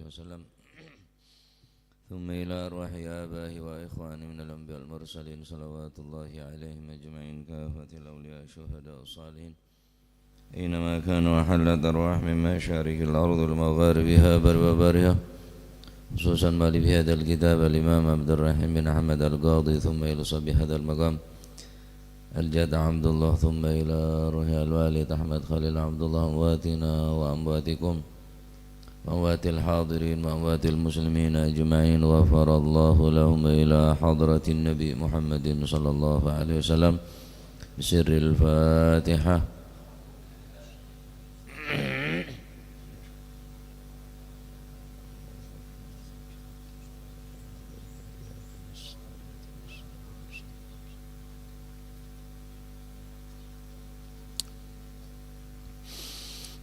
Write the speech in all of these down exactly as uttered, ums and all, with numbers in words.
وسلم. ثم إلى أرواح آبائه وإخوانه من الأنبياء والمرسلين، صلوات الله عليهم أجمعين، كافة الأولياء الشهداء الصالحين، أينما كانوا وحلت أرواحهم من مشارق الأرض لمغاربها بر وبحرها، خصوصا مؤلف هذا الكتاب الإمام عبد الرحيم بن أحمد القاضي، ثم إلى صاحب هذا المقام الجد عبد الله، ثم إلى روح الوالد أحمد خليل عبد الله، أمواتنا وأمواتكم، وأموات الحاضرين وأموات المسلمين أجمعين، غفر الله لهم، إلى حضرة النبي محمد صلى الله عليه وسلم، بسر الفاتحة.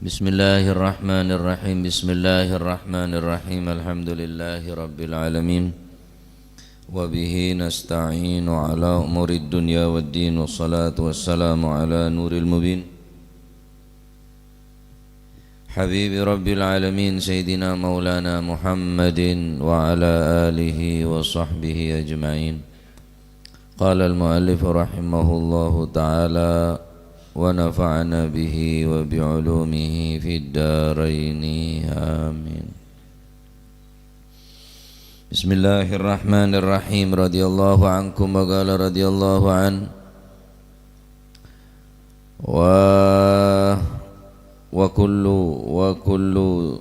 بسم الله الرحمن الرحيم. بسم الله الرحمن الرحيم. الحمد لله رب العالمين. وبه نستعين على أمور الدنيا والدين. والصلاة والسلام على نور المبين. حبيب رب العالمين سيدنا مولانا محمد وعلى آله وصحبه أجمعين. قال المؤلف رحمه الله تعالى، ونفعنا به وبعلومه في الدارين، آمين. بسم الله الرحمن الرحيم. رضي الله عنكم، وقال رضي الله عنه. Wa, wa kullu, wa kullu,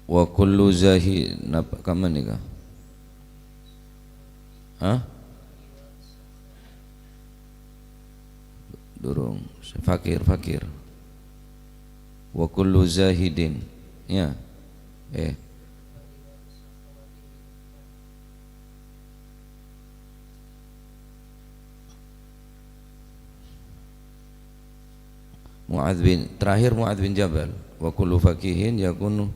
wa kullu zahi-, napa, ka'emma nèka? Hah? Durung. Fakir, fakir. Wa kullu zahidin. Ya. Eh. Mu'adz bin, terakhir Mu'adz bin Jabal. "Wa kullu faqihin yakunu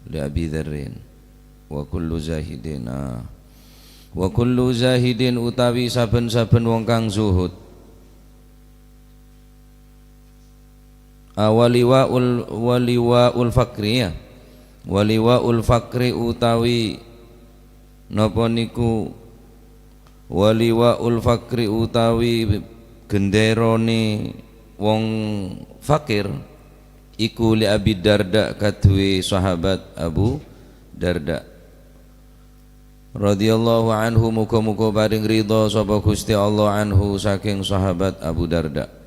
li Abi Dzarrin. Wa kullu zahidin." Ah. "Wa kullu zahidin," utawi saben-saben wong kang zuhud. Ah, waliwaul, waliwaul fakri, ya. Waliwaul fakri utawi napa niku? Waliwaul fakri utawi genderone wong fakir iku li Abi Darda, kaduwe sahabat Abu Darda. Radhiyallahu anhu, muga-muga paring ridha sapa Gusti Allah anhu saking sahabat Abu Darda.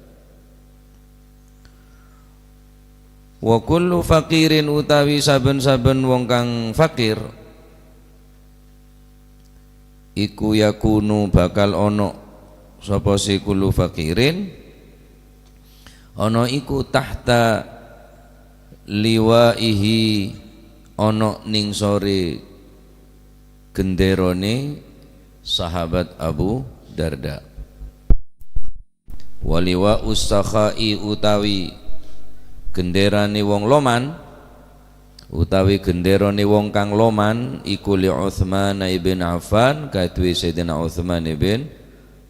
Wa kullu faqirin, utawi saben-saben wong kang fakir, iku yakunu, bakal ana, sapa si kullu faqirin, ana iku tahta liwaihi, ana ning sore genderone sahabat Abu Darda. Wa liwa'us sakha'i, utawi genderane wong loman, utawi genderane wong kang loman, iku li Utsman ibn Affan, kaduwe Sayyidina Utsman ibn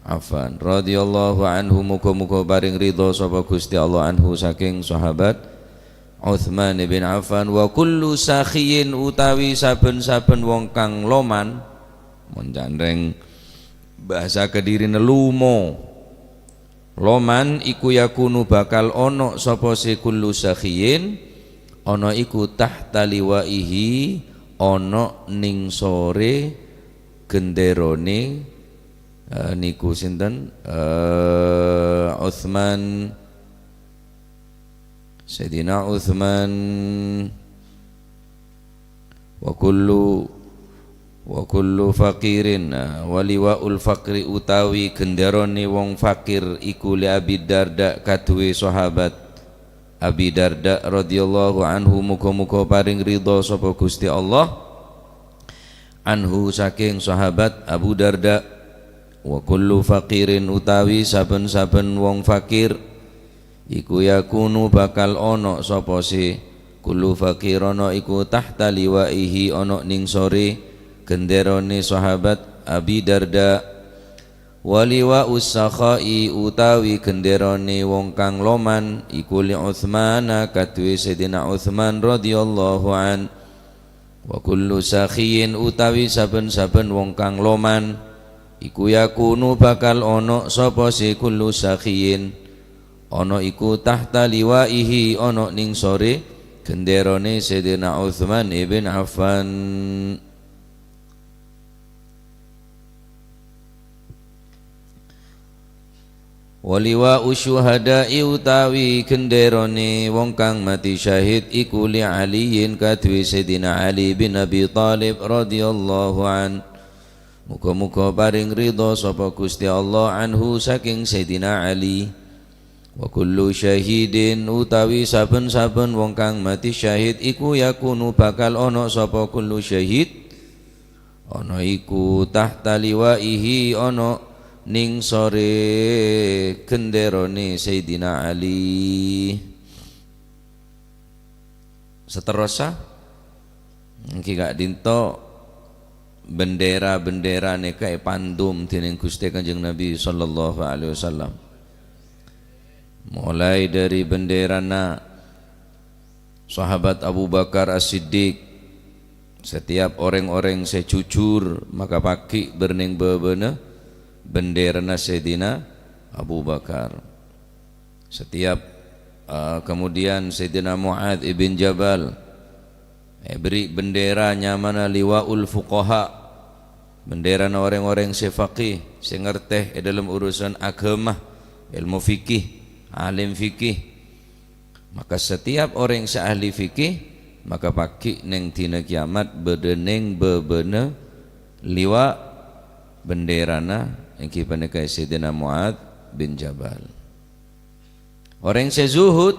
Affan, radhiyallahu anhu, muga-muga paring ridha sapa Gusti Allah anhu saking sahabat Utsman ibn Affan. Wa kullu sakhiyin, utawi saben-saben wong kang loman, mon ca'na reng bahasa Kedirine lumo. Loman iku yakunu, bakal ana sapa si kullu sakhiyin, ana iku tahta liwaihi, ana ning sore genderone, eh, niku sinten? Eh, Utsman, Sayyidina Utsman. Wa kullu, wa kullu faqirin, nah, wa liwa'ul faqri, utawi genderone wong fakir iku li Abi Darda, kaduwe sahabat Abi Darda radhiyallahu anhu, muga-muga paring ridha sapa Gusti Allah anhu saking sahabat Abu Darda. Wa kullu faqirin, utawi saben-saben wong fakir, iku yakunu, bakal ana sapa si kullu faqirana iku tahta liwaihi, ana ning sore genderone sahabat Abi Darda. Wa liwa'us sakha'i utawi gendèrane wong kang loman iku li Utsmana kaduwe Sayyidina Utsman radhiyallahu an. Wa kullu sakhiyin utawi saben-saben wong kang loman iku yakunu bakal ana sapa se kullu sakhiyin ana iku tahta liwa'ihi ana ning sore gendèrane Sayyidina Utsman ibn Affan. Wa liwa'u syuhada'i utawi gendèrane wong kang mati syahid iku li Aliyin kaduwe Sayyidina Ali bin Abi Thalib radhiyallahu an. Muga-muga paring ridho sapa Gusti Allah anhu saking Sayyidina Ali. Wa kullu syahidin utawi saben-saben wong kang mati syahid iku yakunu bakal ana sapa kullu syahid Ana iku tahta liwa'ihi, ana ning sore gendèrane Sayyidina Ali. Saterrossa, enggi ka'dinto bendera-bendera nèka èpandum dening Guste Kanjeng Nabi sallallahu alaihi wasallam. Mulai dari benderana Sahabat Abu Bakar As-Siddiq, setiap orèng-orèng sè jujur maka paggi' bârnèng bâbâna bendèrana Sayyidina Abu Bakar. Setiap, eh, kemudian Sayyidina Mu'adz ibn Jabal èbèrri' bendera nyamana Liwa'ul Fuqaha, bendèrana orèng-orèng sè faqih, sè ngartè è dâlem urusan agama, èlmo fikih, alim fikih. Maka setiap orèng sè ahli fikih, maka paggi' neng dina kiamat bâdâ neng bâbâna liwa' bendèrana, èngghi panèka Sayyidina Mu'adz bin Jabal. Orèng sè zuhud,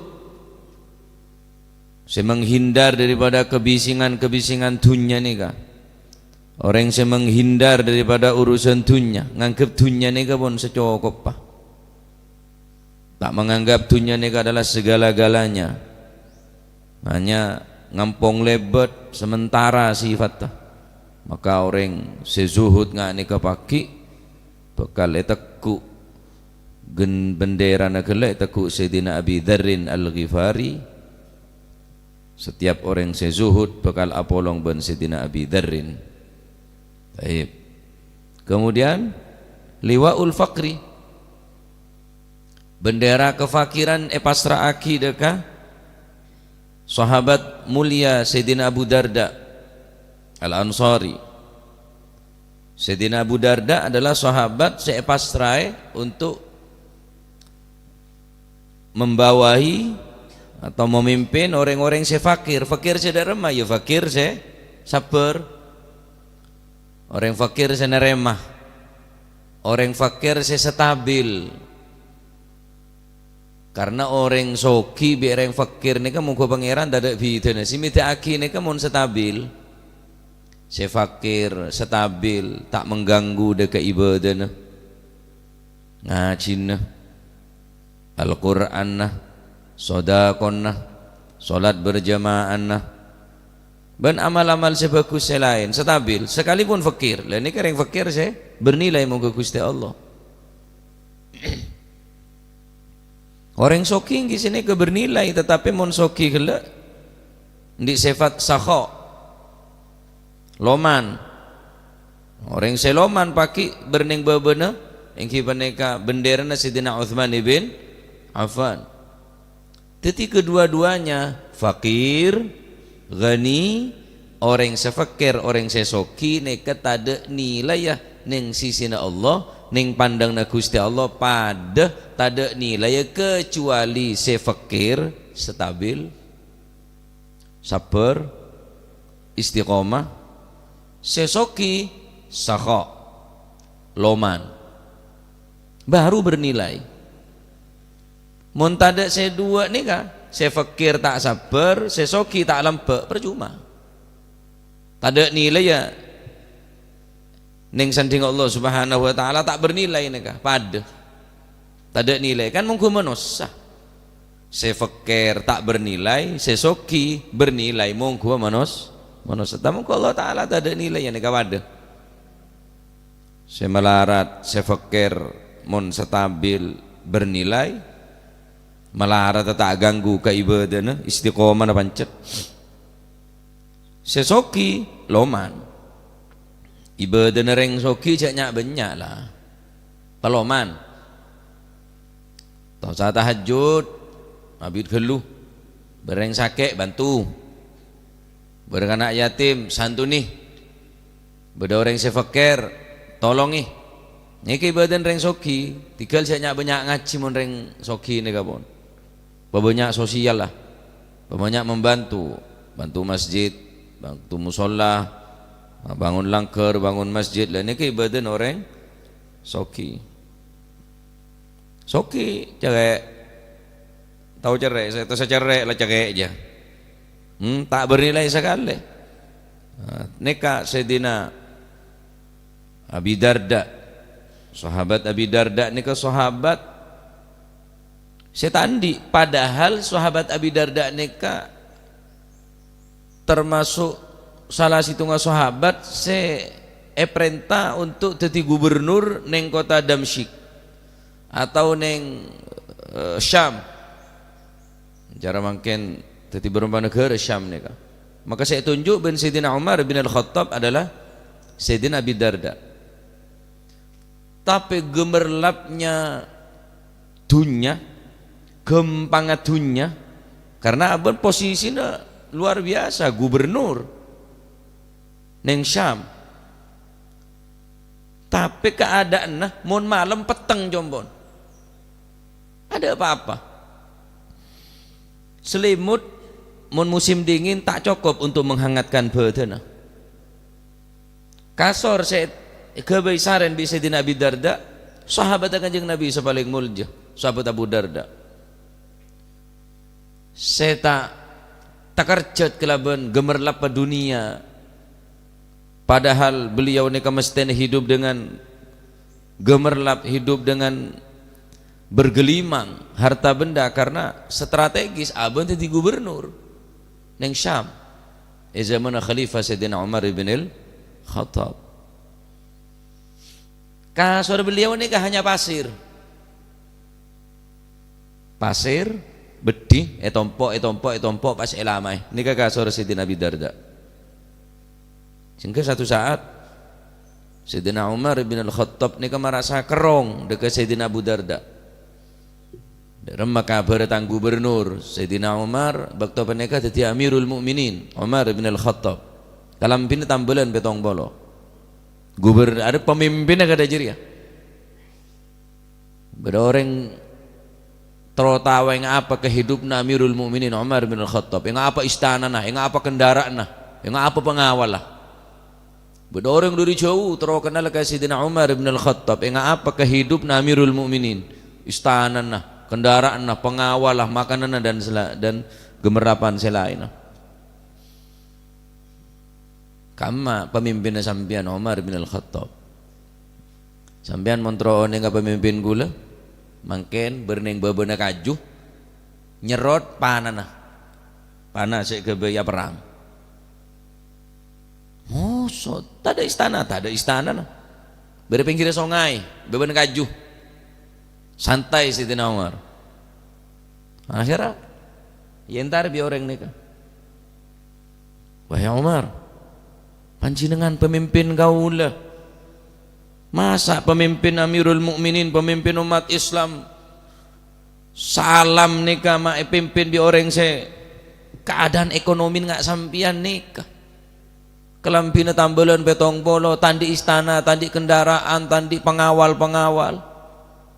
sè menghindar daripada kebisingan-kebisingan dhunnya nèka. Orèng sè menghindar daripada urusan dhunnya, nganggep dhunnya nèka pon sacokopa. Ta' menganggap dhunnya nèka adalah segala-galanya. Hanya ngampong lèbât sementara sifatta. Maka orèng sè zuhud nga' nèka paggi' bhâkal ètegghu' gen-, bendèrana ghellâ' ètegghu' Sayyidina Abi Dzarrin Al-Ghifari. Setiap orèng sè zuhud bhâkal apolong bân Sayyidina Abi Dzarrin. Taib. Kemudian, liwa'ul faqri. Bendera kefakiran èpassra'aghi dâ' ka sahabat mulia Sayyidina Abu Darda Al-Ansari. Sayyidina Abu Darda adalah sahabat sè èpassraè untuk membawahi atau memimpin orèng-orèng sè fakir. Fakir sè dâ' remma, ya fakir sè sabbhâr. Orèng fakir sè narèma. Orèng fakir sè stabil. Karna orèng soghi bi' orèng fakir nèka mongghu Pangèran tadâ' bhidhâna. Sè mèdhâ'aghi nèka mon stabil. Sè fakir, stabil, ta' mengganggu dâ' ka ibadana. Ngajhina, Al-Qur'anna, sodakonna, solat berjamaahna, bân amal-amal sè bhâghus sè laèn, stabil, sakalipun fakir. Lah, nèka orèng fakir sè bernilai mongghu Ghustè Allah. Orèng soghi èngghi sè nèka bernilai, tetapi mon soghi ghellâ', andi' sèfat sakha, loman. Orèng sè loman paghi' bernèng bâbâna, èngghi panèka bendèrana Sayyidina Utsman ibn Affan. Dhâddhi, kedua-duanya, fakir, ghani, orèng sè fakir, orèng sè soghi, nèka tadâ' nilaina neng sisina Allah, neng pandhânganna Ghustè Allah padâ tadâ' nilaina, kecuali sè fakir stabil, sabbhâr, istiqomah, sè soghi sakha, loman. Baru bernilai. Mon tadâ' sè duwâ' nèka, sè fakir ta' sabbhâr, sè soghi ta' lambâ', parcoma. Tadâ' nilaina neng sandhingnga Allah Subhanahu wa Ta'ala, ta' bernilai nèka, padâ. Tadâ' nilai, kan mongghu manossa. Sè fakir ta' bernilai, sè soghi bernilai, mongghu manos-, manossa. Ta' mongghu Allah Ta'ala tadâ' nilaina nèka, padâ. Sè malarat, sè fèkkèr, mon stabil, bernilai, malarat ta' ganggu ka ibadana, istiqomana pancet. Sè soghi, loman. Ibadana rèng soghi jhâ' nya'-bânnya' la. Paloman. Tosa tahajjud, abit ghâllu. Bâdâ rèng sakè', bantu. Bâdâ ana' yatim, santuni. Bâdâ orèng sè fèkkèr, tolongè. Nèka ibadana rèng soghi, tèghâl sè nya'-bânnya' ngajhi mon rèng soghi nèka pon. Pabânnya' sosial la. Pabânnya' membantu, bantu masjid, bantu musholla, bangun langghâr, bangun masjid. La nèka ibadana orèng soghi. Soghi, cerrè'. Tao cerrè', sè, sè cerrè' la cerrè' jâ. Hmm, ta' bernilai sakalè. Nah, nèka Sayyidina Abi Darda. Sahabat Abi Darda nèka sahabat sè ta' andi', padahal sahabat Abi Darda nèka termasuk salah sèttongnga sahabat sè èparènta untuk dhâddhi gubernur neng kota Damsyik atau neng, eh, Syam. Cara mangkèn dhâddhi bârâmpa naghârâ Syam nèka. Maka sè ètonjhu' bân Sayyidina Umar bin Al-Khattab adalah Sayyidina Abi Darda. Tapè gemerlapnya dhunnya, ghâmpangnga dhunnya, karena abân posisina luar biasa, gubernur neng Syam. Tapè kaadâ'ânna mon malem petteng, compo'na. Adâ' apa-apa. Selimut mon musim dingin ta' cokop untuk menghangatkan bâdâna. Kasor sè èghâbây sarèn bi' Sayyidina Abi Darda, sahabatta Kanjeng Nabi sè palèng molja, sahabat Abu Darda. Sè ta-, takerjhât kalabân gemerlappa dunia. Padahal beliau nèka mestèna hidup dengan gemerlap, hidup dengan bergelimang harta benda karena strategis abân dhâddhi gubernur neng Syam è zamanna Khalifah Sayyidina Umar ibn al-Khattab. Kasor beliau nèka hanya pasir. Pasir, beddhi, ètompo', ètompo', ètompo', pas èlamaè. Nèka kasor Sayyidina Abi Darda. Sehingga satu saat, Sayyidina Umar bin Al-Khattab nèka marasa kerrong dâ' ka Sayyidina Abu Darda. Dâ'remma kabhârâ tang gubernur, Sayyidina Umar, bâkto panèka dhâddhi Amirul Mukminin, Umar bin Al-Khattab. Kalambhina tambâlân pèttong polo. Guber-, arè pamimpinna kadhâ' jârèya. Bâdâ orèng terro tao ènga' apa kahidupna Amirul Mukminin Umar bin Al-Khattab, ènga' apa istanana, ènga' apa kendara'anna, ènga' apa pangawalla. Bâdâ orèng dâri jhâu terro kennal ka Sayyidina Umar bin Al-Khattab, ènga' apa kahidupna Amirul Mukminin, istanana, kendara'anna, pangawalla, makananna, dan sela-, dan gemerlapan sè laènna. Kamma pamimpinna sampèyan Umar bin Al-Khattab. Sampèyan mon terro onènga pamimpin kaulâ, mangkèn bârnèng bâbâna kaju, nyerrot panana. Pana sè èghâbây aperrang. Moso, tadâ' istana, tadâ' istana, no. Bârâ pèngghirrâ songay, bâbâna kaju. Santai Sayyidina Umar. Akhèrra, èentar bi' orèng nèka. "Wahai Umar, panjhennengngan pamimpin kaulâ. Masa' pamimpin Amirul Mukminin, pamimpin ommat Islam, saalam nèka ma' èpimpin bi' orèng sè kaadâ'ân ekonomi nga' sampèyan nèka? Kalambhina tambâlân pèttong polo, ta' andi' istana, ta' andi' kendaraan, ta' andi' pangawal-pangawal."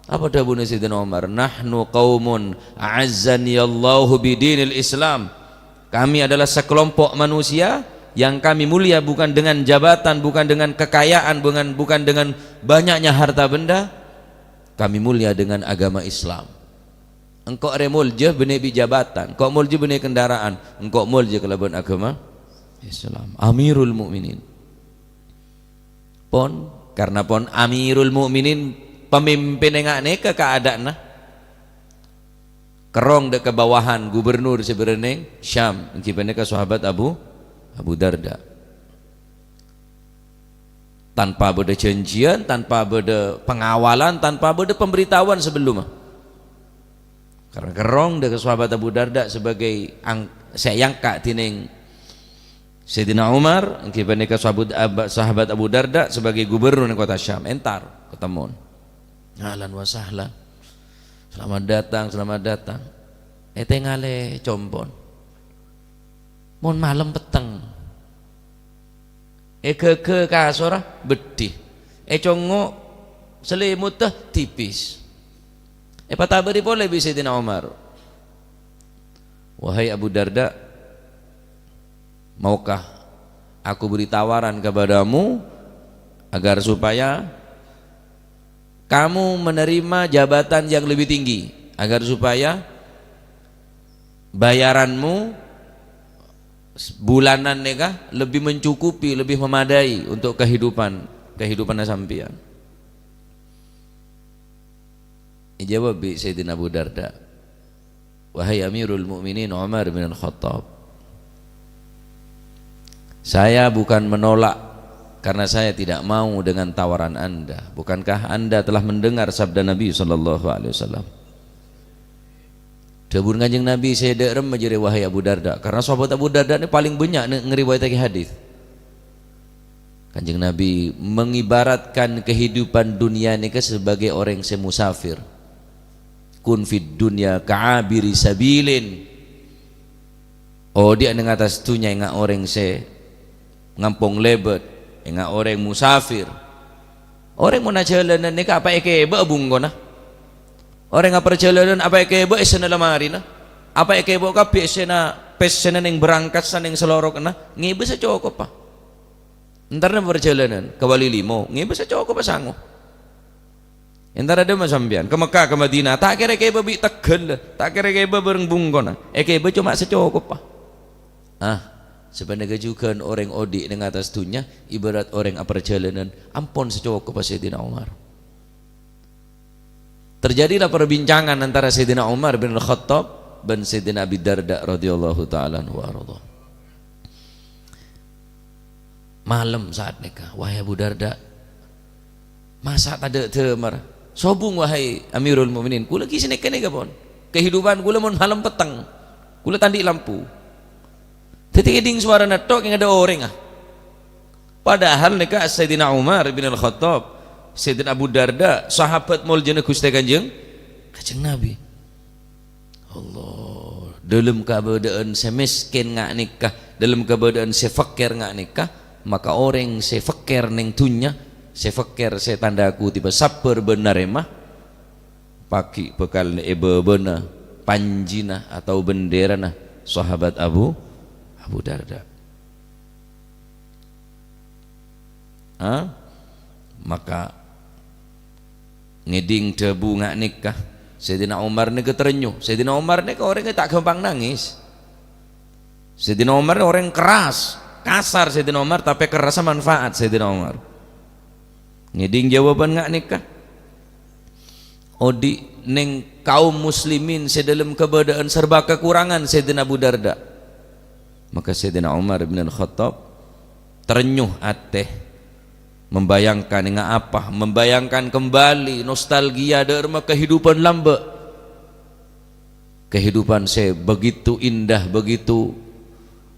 Apa dhâbuna Sayyidina Umar? "Nahnu qaumun a'azzaniyallahu bidinil Islam." Kami adalah sekelompok manusia yang kami mulia bukan dengan jabatan, bukan dengan kekayaan, bukan, bukan dengan banyaknya harta benda. Kami mulia dengan agama Islam. Engko' arè molja bânnè bi' jabatan, engko' molja bânnè kendaraan, engko' molja kalabân agama Islam. Amirul Mukminin. Pon, karna pon Amirul Mukminin, pamimpin ènga' nèka kaadâ'ânna. Kerrong dâ' ka bawahan gubernur sè bârâ' neng Syam, èngghi panèka sahabat Abu, Abu Darda. Tanpa bâdâ janjian, tanpa bâdâ pengawalan, tanpa bâdâ pemberitahuan sebelumnya. Karena kerrong dâ' ka sahabat Abu Darda sebagai ang-, sè èangka' dhinèng Sayyidina Umar, èngghi panèka sahabat Ab-, sahabat Abu Darda sebagai gubernur neng kota Syam. Entar, ketemon. Ahlan wa sahlan. Selamat datang, selamat datang. Ètèngalè compon. Mon malem petteng. Èghâghâ kasorra beddhi. Ècongngo' selimuddhâ tipis. Èpatabâri polè bi' Sayyidina Umar. "Wahai Abu Darda, maukah aku beri tawaran kepadamu agar supaya kamu menerima jabatan yang lebih tinggi, agar supaya bayaranmu bulanan nèka lebih mencukupi, lebih memadai untuk kehidupan, kehidupanna sampèyan." Èjâwâb bi' Sayyidina Abu Darda, "Wahai Amirul Mukminin Umar bin Al-Khattab, saya bukan menolak karena saya tidak mau dengan tawaran Anda. Bukankah Anda telah mendengar sabda Nabi sallallahu alaihi wasallam?" Dhâbuna Kanjeng Nabi, "Sè dâ' remma jârèya, wahai Abu Darda?" Karena sahabat Abu Darda nè palèng bânnya' nè-, ngriwayataghi hadis. Kanjeng Nabi mengibaratkan kehidupan dunia nèka sebagai orèng sè musafir. "Kun fid dunya ka'abiri sabilin." Odi'â neng attas dhunnya enga' orèng sè ngampong lèbât, enga' orèng musafir. Orèng mon ajhâlânan nèka apa èkèbâ'â bungkona? Orèng aparjhâlânan apa èkèbâ'â èssèna lamarina? Apa èkèbâ'â kabbhi èssèna pèssèna neng bârângkassa neng salorokna? Ngèbâ sacokopa. Entarna parjhâlânan ka Wali Limo, ngèbâ sacokopa sango. Entara dâ' emma sampèyan, ka Mekkah, ka Madinah, ta' kèra èkèbâ bi' tegghâl, ta' kèra èkèbâ bârâng bungkona, èkèbâ coma sacokopa. Ah, sapanèka jhughân orèng odi' neng attas dhunnya, ibarat orèng aparjhâlânan, ampon sacokopa Sayyidina Umar. Terjadilah perbincangan antara Sayyidina Umar bin Al-Khattab bân Sayyidina Abi Darda radhiyallahu ta'ala anhu wa ardha. Malem saat nèka, "Wahai Abu Darda, masa' tadâ' dâmar? Sobung, wahai Amirul Mukminin, kaulâ ghi' sanèka nèka pon. Kehidupan kaulâ mon malem petteng, kaulâ ta' andi' lampu. Dhâddhi ngèdhing sowarana tok kèng adâ' orèng, ah." Padahal nèka Sayyidina Umar bin Al-Khattab, Sayyidina Abu Darda, sahabat moljâna Ghustè Kanjeng, Kanjeng Nabi. Allah, dâlem kabâdâ'ân sè mèskèn nga' nèka, dâlem kabâdâ'ân sè fèkkèr nga' nèka, maka orèng sè fèkkèr neng dhunnya, sè fèkkèr sè tandhâ kutip sabbhâr bân narèma, paghi' bhâkal è bâbâna panjina atau bendèrana sahabat Abu, Abu Darda. Ha? Maka ngèdhing dhâbu nga' nèka, Sayyidina Umar nèka terrenyuh. Sayyidina Umar nèka orèngnga ta' ghâmpang nangès. Sayyidina Umar orèng keras, kasar Sayyidina Umar, tapè kerrassa manfaat Sayyidina Umar. Ngèdhing jâwâbhân nga' nèka. Odi' neng kaum muslimin sè dâlem kabâdâ'ân serba kakorangan Sayyidina Abu Darda. Maka Sayyidina Umar bin Al-Khattab terrenyuh atè, membayangkan, enga' apa, membayangkan kembali nostalgia dâ' remma kehidupan lambâ'. Kehidupan sè begitu indah, begitu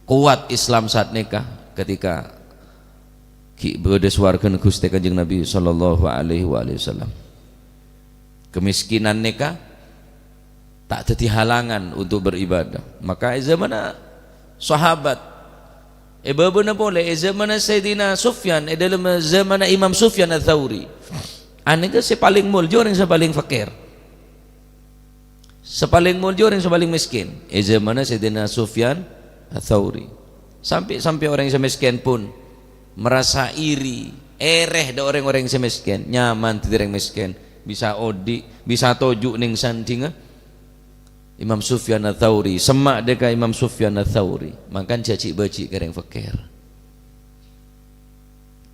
kuat Islam saat nèka, ketika ghi' bâdâ sowarghâna Ghustè Kanjeng Nabi sallallahu alaihi wa alihi wasallam. Kemiskinan nèka ta' dhâddhi halangan untuk beribadah. Maka è zamanna sahabat, è bâbâna polè, è zamanna Sayyidina Sufyan, è dâlem zamanna Imam Sufyan Ats-Tsauri, anèka sè palèng molja orèng sè palèng fèkkèr. Sè palèng molja orèng sè palèng mèskèn. È zamanna Sayyidina Sufyan Ats-Tsauri. Sampè'-sampè' orèng sè mèskèn pon merasa iri, èrè dâ' orèng-orèng sè mèskèn. Nyaman dhâddhi orèng mèskèn. Bisa odi', bisa toju' neng sandhingnga Imam Sufyan Ats-Tsauri. Semma' dâ' ka Imam Sufyan Ats-Tsauri. Mangkana jhâ' ji'-bâji' ka orèng fèkkèr.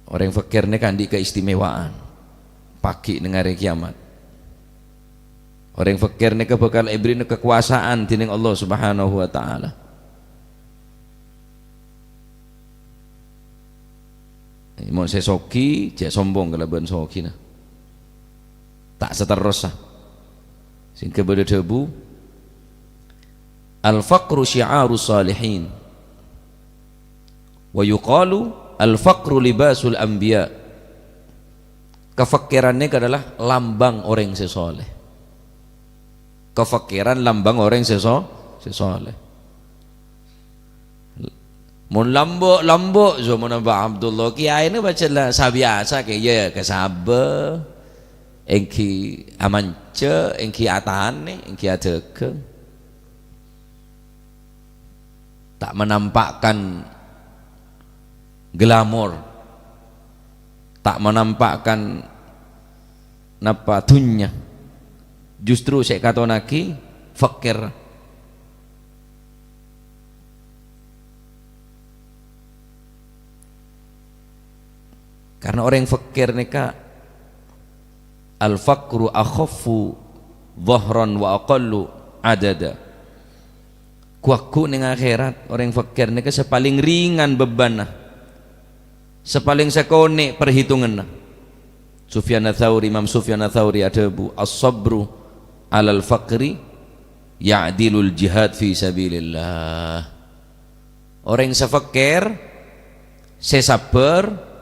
Orèng fèkkèr nèka andi' keistimewaan paghi' neng arè kiyamat. Orèng fèkkèr nèka bhâkal èbèrri'na kakobâsaan dhinèng Allah Subhanahu wa Ta'ala. Mon sè soghi, jhâ' sombong kalabân soghina. Ta' saterrossa. Sèngghâ bâdâ dhâbu, "Al-faqru syi'arus shalihin. Wa yuqalu, al-faqru libasul anbiya." Kafakkiran nèka adalah lambang orèng sè soleh. Kafakkiran lambang orèng sè so-, sè soleh. Mon lambâ'-lambâ' jhâmanna Mbah Abdullah, kèyaèna pajhât la sabiyasa kè, ya, kasabâ, èngghi amanca, èngghi atanè, èngghi adhâghâng. Ta' menampakkan glamor, ta' menampakkan napa dhunnya, justru sè èkatonaghi fakir. Karena orèng fakir nèka, "Al-faqru akhaffu dhahran wa aqallu adada." Ghu-lagghu' neng akhèrat, orèng fakir nèka sè palèng ringan bebbanna, sè palèng sakonè' parhitonganna. Sufyan Ats-Tsauri, Imam Sufyan Ats-Tsauri adhâbu, "As-sabru 'alal faqri ya'dilul jihad fi sabilillah." Orèng sè fakir, sè sabbhâr,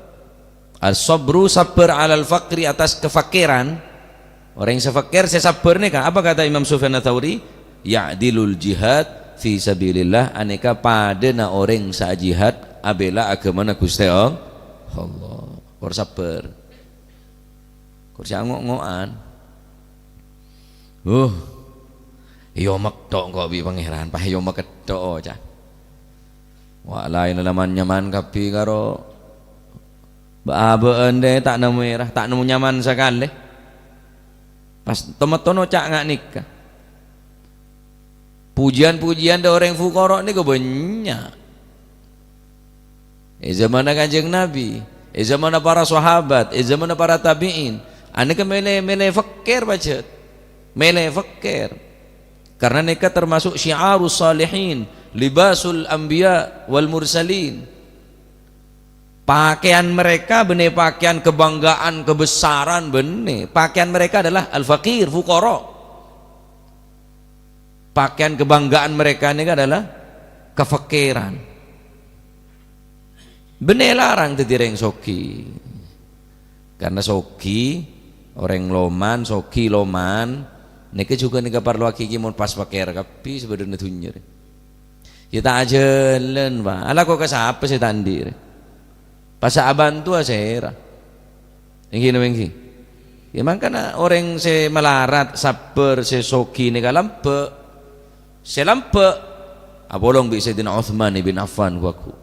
as-sabru, sabbhâr 'alal faqri, atas kafakiran. Orèng sè fakir, sè sabbhâr nèka, apa kata Imam Sufyan Ats-Tsauri? "Ya'dilul jihad fi sabilillah," anèka padâna orèng sè ajihad abhilâ aghâmana Ghustè Allah. Kor sabbhâr. Kor sè ango'-ngo'an. Huh. Èyomek tok engko' bi' Pangèran, pas èyomek tok, ca. Wa' laènna la man-nyaman kabbhi karo ba'-aba'an dâ' ta' nemmo èra, ta' nemmo nyaman sakalè. Pas to-, mettono ca' nga' nèka. Pojiyân-pojiyân dâ' orèng fukara nèko bânnya'. È zamanna Kanjeng Nabi, è zamanna para sahabat, è zamanna para tabi'in, anèka mèlè, mèlè fakir pajhât. Mèlè fakir. Karena nèka termasuk syi'arus shalihin, libasul anbiya wal mursalin. Pakaian mereka bânnè pakaian kebanggaan, kebesaran bânnè. Pakaian mereka adalah al-faqir, fukara. Pakaian kebanggaan mereka ini adalah kefakiran. Bânnè larang dhâddhi rèng soghi. Karena soghi, orèng loman, soghi loman, nèka jhughân èkaparlowaghi mon pas fakir kabbhi sabâdâna dhunnya rè. Ya ta' ajhâlân, Pak. Alako ka sapa sè ta' andi' rè? Pas abhânto asèra. Èngghi napa èngghi? Ya, mangkana orèng sè malarat, sabbhâr, sè soghi nèka lambâ'. Sè lambâ', apolong bi' Sayyidina Utsman bin Affan, ghu-lagghu'.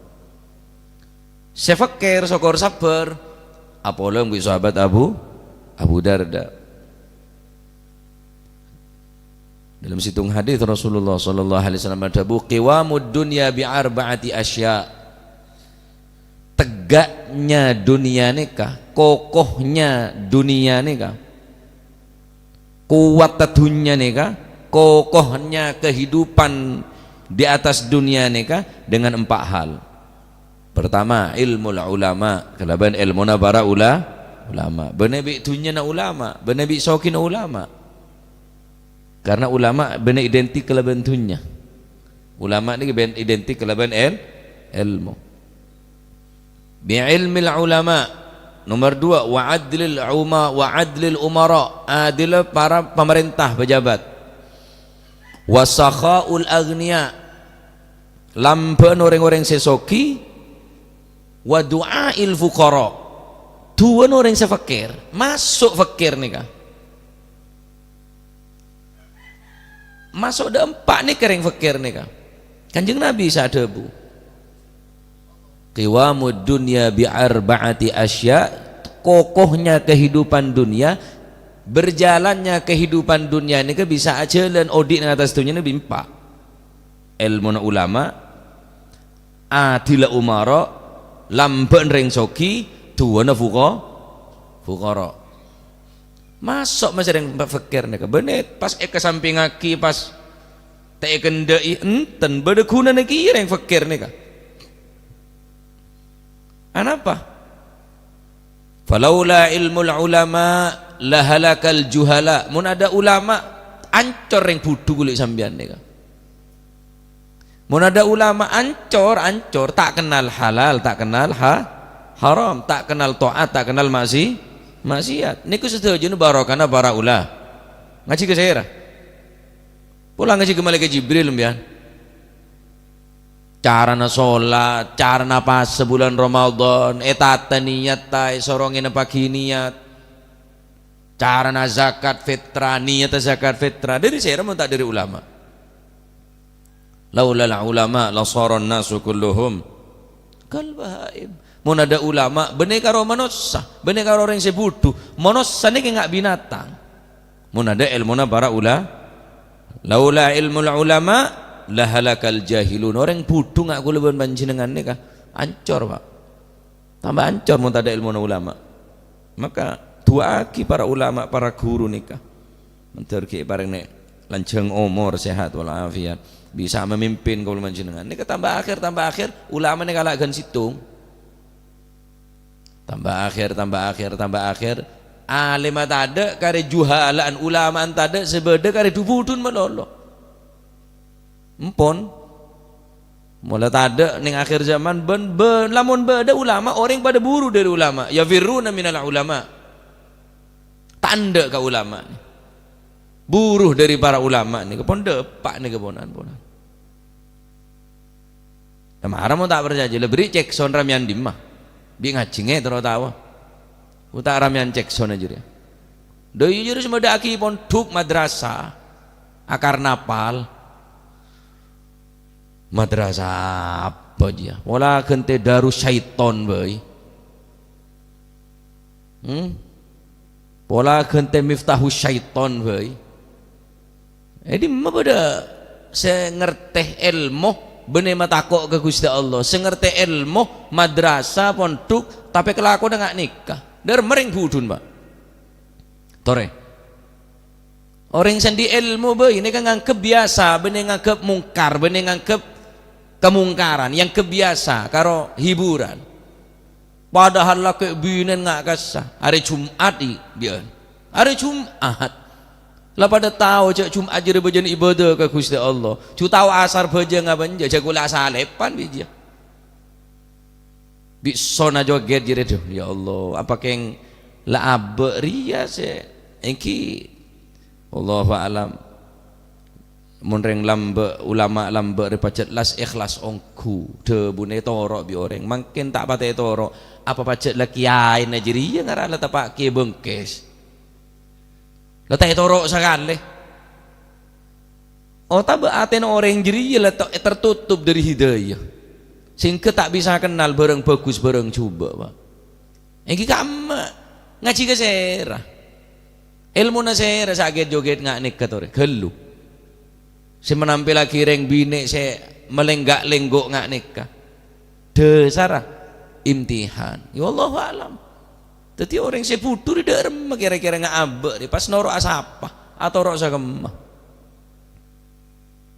Sè fakir, sokor sabbhâr, apolong bi' sahabat Abu, Abu Darda. Dalam sèttong hadis Rasulullah sallallahu alaihi wasallam adhâbu, "Qiwamud dunya bi arba'ati asya." Tegaknya dunia nèka, kokohnya dunia nèka, kuwatta dhunnya nèka, kokohnya kehidupan di atas dunia nèka dengan empat hal. Pertama, ilmul ulama, kalabân èlmona para ula-, ulama. Bânnè bi' dhunnyana ulama, bânnè bi' soghina ulama. Karena ulama bânnè identik kalabân dhunnya. Ulama nèka bân-, identik kalabân èl-, èlmo. Bi ilmil ulama. Nomor dua, wa adlil uma-, wa adlil umara. Adil para pemerintah, pejabat. Wa sakhaul aghniya. Lambâ'na orèng-orèng sè soghi. Wa du'ail fuqara. Du'âna orèng sè fakir. Maso' fakir nèka. Maso' dâ' empa' nèka rèng fakir nèka. Kanjeng Nabi sè adhâbu, "Qiwamud dunya bi arba'ati asya," kokohnya kehidupan dunia, berjalannya kehidupan dunia nèka bisa ajhâlân odi' neng attas dhunnya nèka bi' empa'. Èlmona ulama, adilla umara, lambâ'na rèng soghi, du'âna fuqa-, fuqara. Maso' masè rèng fakir nèka? Bânnè pas èkasampingngaghi, pas ta' èkendhâ'i, enten bâdâ ghunana kèya rèng fakir nèka. Anapa? "Falaula ilmul ulama lahalakal juhala." Mon adâ' ulama, ancor rèng budhu ghuli sampèyan nèka. Mon adâ' ulama, ancor, ancor, ta' kennal halal, ta' kennal ha-, haram, ta' kennal ta'at, ta' kennal maksi-, maksiat. Nèko sadhâjâna barokana para ula-, ngajhi ka sèra. Pola ngajhi ka Malaèkat Jibril, sampèyan. Carana sholat, carana pasa bulân Ramadan, ètata niyat ta', èsorongè neppa'aghi niyat. Carana zakat fitrah, niyatta zakat fitrah. Dâri sèra mon ta' dâri ulama? "Laulal ulama lasharan nasu kulluhum kal bahaim." Mon adâ' ulama, bânnè karo manossa, bânnè karo orèng sè budhu. Manossa nèka nga' binatang. Mon adâ' èlmona para ula-, "Laula ilmul ulama lahalakal jahilun." Orèng budhu nga' kaulâ bân panjhennengngan nèka ancor, Pak. Tamba ancor mon tadâ' èlmona ulama. Maka, du'aaghi para ulama, para ghuru nèka. Mandhâr ghi' èparèngè lanjhâng omor, sehat wal afiat. Bisa memimpin kaulâ panjhennengngan. Nèka tamba akhèr, tamba akhèr, ulama nèka la ghân sèttong. Tamba akhèr, tamba akhèr, tamba akhèr. Alimma tadâ', karè juhala'an, ulama'an tadâ', sè bâdâ karè dhu-budhun malolo. Empon. Mola tadâ' neng akhir zaman bân, bân, lamon bâdâ ulama, orèng padâ buru dâri ulama. Yafirruna minal ulama. Tandhâ' ka ulama. Buru dâri para ulama nèka, pon dâpa' nèka ponan-ponan. Mara mon ta' parcajâ, la bâri' Jackson rammèyan dimma? Bi' ngajhi ngè terro tao. Ku ta' rammèyan Jackson jârèya. Dâ' iyâ jârèya sè madâ'aghi pondhuk madrasah. Akar napal. Madrasah apa jiyâ? Pola ghântè Darus Syaiton bhâi. Hmm? Pola ghântè Miftahus Syaiton bhâi. È dimma bâdâ sè ngartè èlmo bânnè matako' ka Ghustè Allah, sè ngartè èlmo madrasah, pondhuk, tapè kalakowanna nga' nèka. Dâr marèng budhun, Pak. Torè. Orèng sè andi' èlmo bhâi nèka nganggep biyasa, bânnè nganggep mungkar, bânnè nganggep kamungkaran, èanggep biyasa karo hiburan. Padahal lakè' binèn nga' kassa. Arè Jum'at, i, biyân. Arè Jum'at. La padâ tao jâ' Jum'at jârèya bâjâna ibâdâ ka Ghustè Allah. Jhu tao asar bâjâ ngabânjâ, jâ' kaulâ asalèpan bi' jiyâ. Bi' sona jogèt jârèya, dhuh, ya Allah, apa kèng la abâ' rèya sè èngghi? Allahu a'lam. Mon rèng lambâ', ulama lambâ' rè pajhât las-ikhlas ongghu, dhâbuna ètoro' bi' orèng, mangkèn ta' patè ètoro', apa pajhât la kèyaèna jârèya ngara la teppa' kèya bengkes. La ta' ètoro' sakalè. Otabâ atèna orèng jârèya la ta-, tertutup dâri hidayah, sehingga ta' bisa kennal bârâng bhâghus bârâng jhubâ', Pak. Èngghi kamma ngajhi ka sèra. Èlmona sèra sè agèt-jogèt nga' nèka torè, ghâllu. Sè manampèllaghi rèng binè' sè malèngghâ'-lèngghu' nga' nèka. Dhâsarra imtihan. Ya, wallahu a'lam. Dhâddhi orèng sè budhu rè dâ' remma kèra-kèra nga' abâ' rè, pas noro'a sapa? Atoro' sakemma.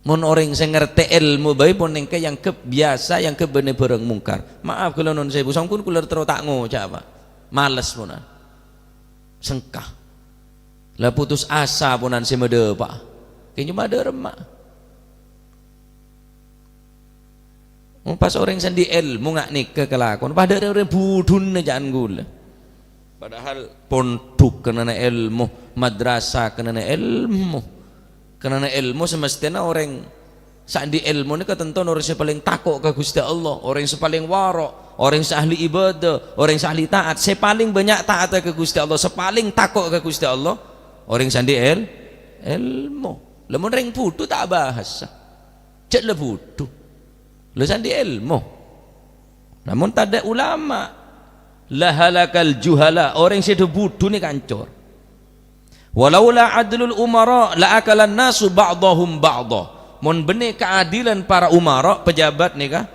Mon orèng sè ngartè èlmo bhâi pon èngkè èanggep biyasa, èanggep bânnè bârâng mungkar. Maaf, kaulâ nuwun sèbu, sampon kaulâ terro ta' ngoca', Pak. Males ponan. Sengka. La putus asa ponan sè madâ', Pak. Kèng coma dâ' remma. Mon pas orèng sè andi' èlmo nga' nèka kalakowan, padâ rè orèng budhuna ca'an kaulâ. Padahal pondhuk kennana èlmo, madrasah kennana èlmo. Kennana èlmo semestèna orèng sè andi' èlmo nèka tanto orèng sè palèng tako' ka Ghustè Allah, orèng sè palèng wara', orèng sè ahli ibadah, orèng sè ahli taat, sè palèng bânnya' taat ka Ghustè Allah, sè palèng tako' ka Ghustè Allah, orèng sè andi' èl-, èlmo. Lamon rèng budhu ta' bahasa. Jâ' la budhu. La sè andi' èlmo. Lamon tadâ' ulama, lahalakal juhala, orèng sè dâ-, budhu nèka ancor. "Walaula adlul umara la akalan nasu ba'dhahum ba'dha." Mon bânnè kaadilan para umara, pejabat nèka,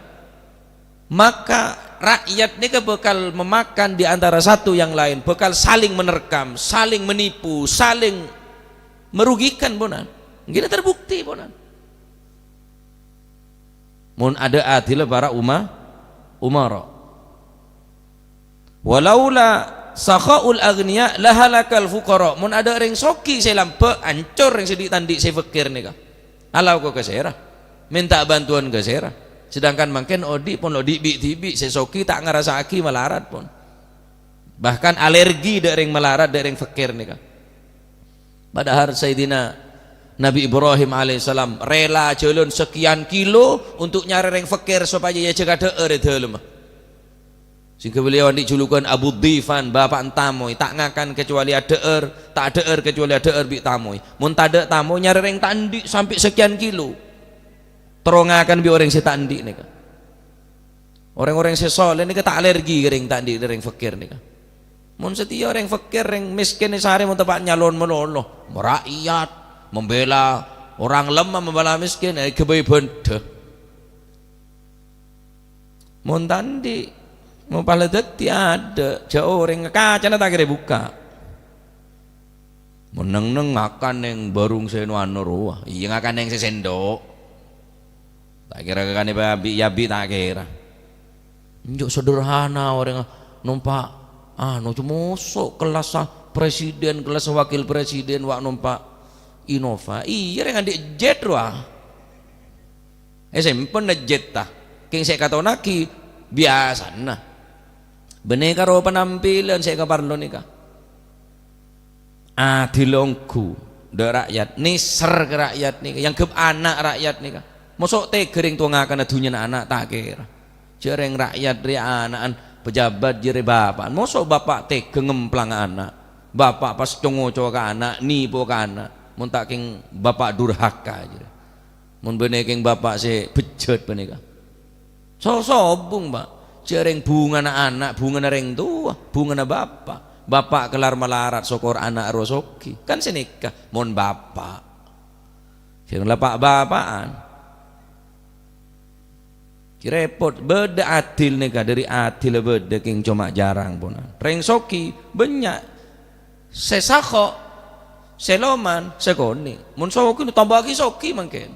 maka rakyat nèka bakal memakan di antara satu yang lain, bakal saling menerkam, saling menipu, saling merugikan, ponan. Ngghi terbukti, ponan. Mon adâ' adilla para uma-, umara. "Walaula sakhaul aghniya lahalakal fuqara. Mon adâ' rèng soghi sè lambâ', ancor rèng sè dhi'-tandhi' sè fèkkèr nèka. Alako ka sèra? Mènta bantuan ka sèra? Sedangkan mangkèn odi' pon lo' dhi'-bi' dhibi', sè soghi ta' ngarassa'aghi malarat pon. Bahkan alergi dâ' rèng malarat, dâ' rèng fèkkèr nèka. Padahal Sayyidina Nabi Ibrahim alaihissalam rela jalan sekian kilo untuk nyarè rèng fèkkèr sopajâ èajhâk adhâ'âr è dâlemma. Sehingga beliau andi' julukan Abu Dhifan, bapa' tamoy, ta' ngakan kecuali adhâ'âr, ta' adhâ'âr kecuali adhâ'âr bi' tamoy. Mon tadâ' tamoy, nyarè rèng ta' andi' sampè' sekian kilo. Terro ngakan bi' orèng sè ta' andi' nèka. Orèng-orèng sè soleh nèka ta' alergi ka rèng ta' andi', rèng fèkkèr nèka. Mon satèya rèng fèkkèr, rèng mèskèn sarè mon teppa'na nyalon malolo, marakyat, membela orang lemah, membela miskin, eh, èghâbây bhândhâ. Mon ta' andi', mon pala dhâddhi adâ', jhâ' orèng kacana ta' kèra èbukka'. Mon neng-enneng ngakan neng bârung sè no-ano rowa. Iyâ, ngakan neng sè sèndhuk. Ta' kèra ngakan èpabi'-yabi', ta' kèra. Enjâ' sederhana orèng nompa', anu, moso' kellassa presiden, kellassa wakil presiden, wa' nompa' Innova. Iyâ, rèng andi' jet rowa. Èsèmpen jetta, kèng sè èkatonaghi biyasana. Bânnè karo panampilan sè èkaparlo nèka. Adil ongghu dâ' ra'yat, nèser ka ra'yat nèka, èangghep ana' ra'yat nèka. Moso' tega rèng towa ngakanna dhunnyana ana', ta' kèra. Jhâ' rèng ra'yat rèya ana'an, pejabat jârèya bapa'an. Moso' bapa' tega ngemplang ana'. Bapa' pas co-ngoco ka ana', nipo ka ana'. Mon ta' kèng bapa' durhaka jârèya. Mon bânnè kèng bapa' sè bejjhât panèka. So-, sobung, Pa'. Jhâ' rèng bhungana ana', bhungana rèng towa, bhungana bapa'. Bapa' kellar malarat, sokor ana' rowa soghi. Kan sanèka, mon bapa'. Jhâ' rèng la pa'-bapa'an. Jhâ' rèpot, bâdâ adil nèka, dâri adil bâdâ kèng coma jhârâng, pon. Rèng soghi bânnya'. Sè sakho', sè loman, sè konè'. Mon soghi, tambâ'aghi soghi mangkèn.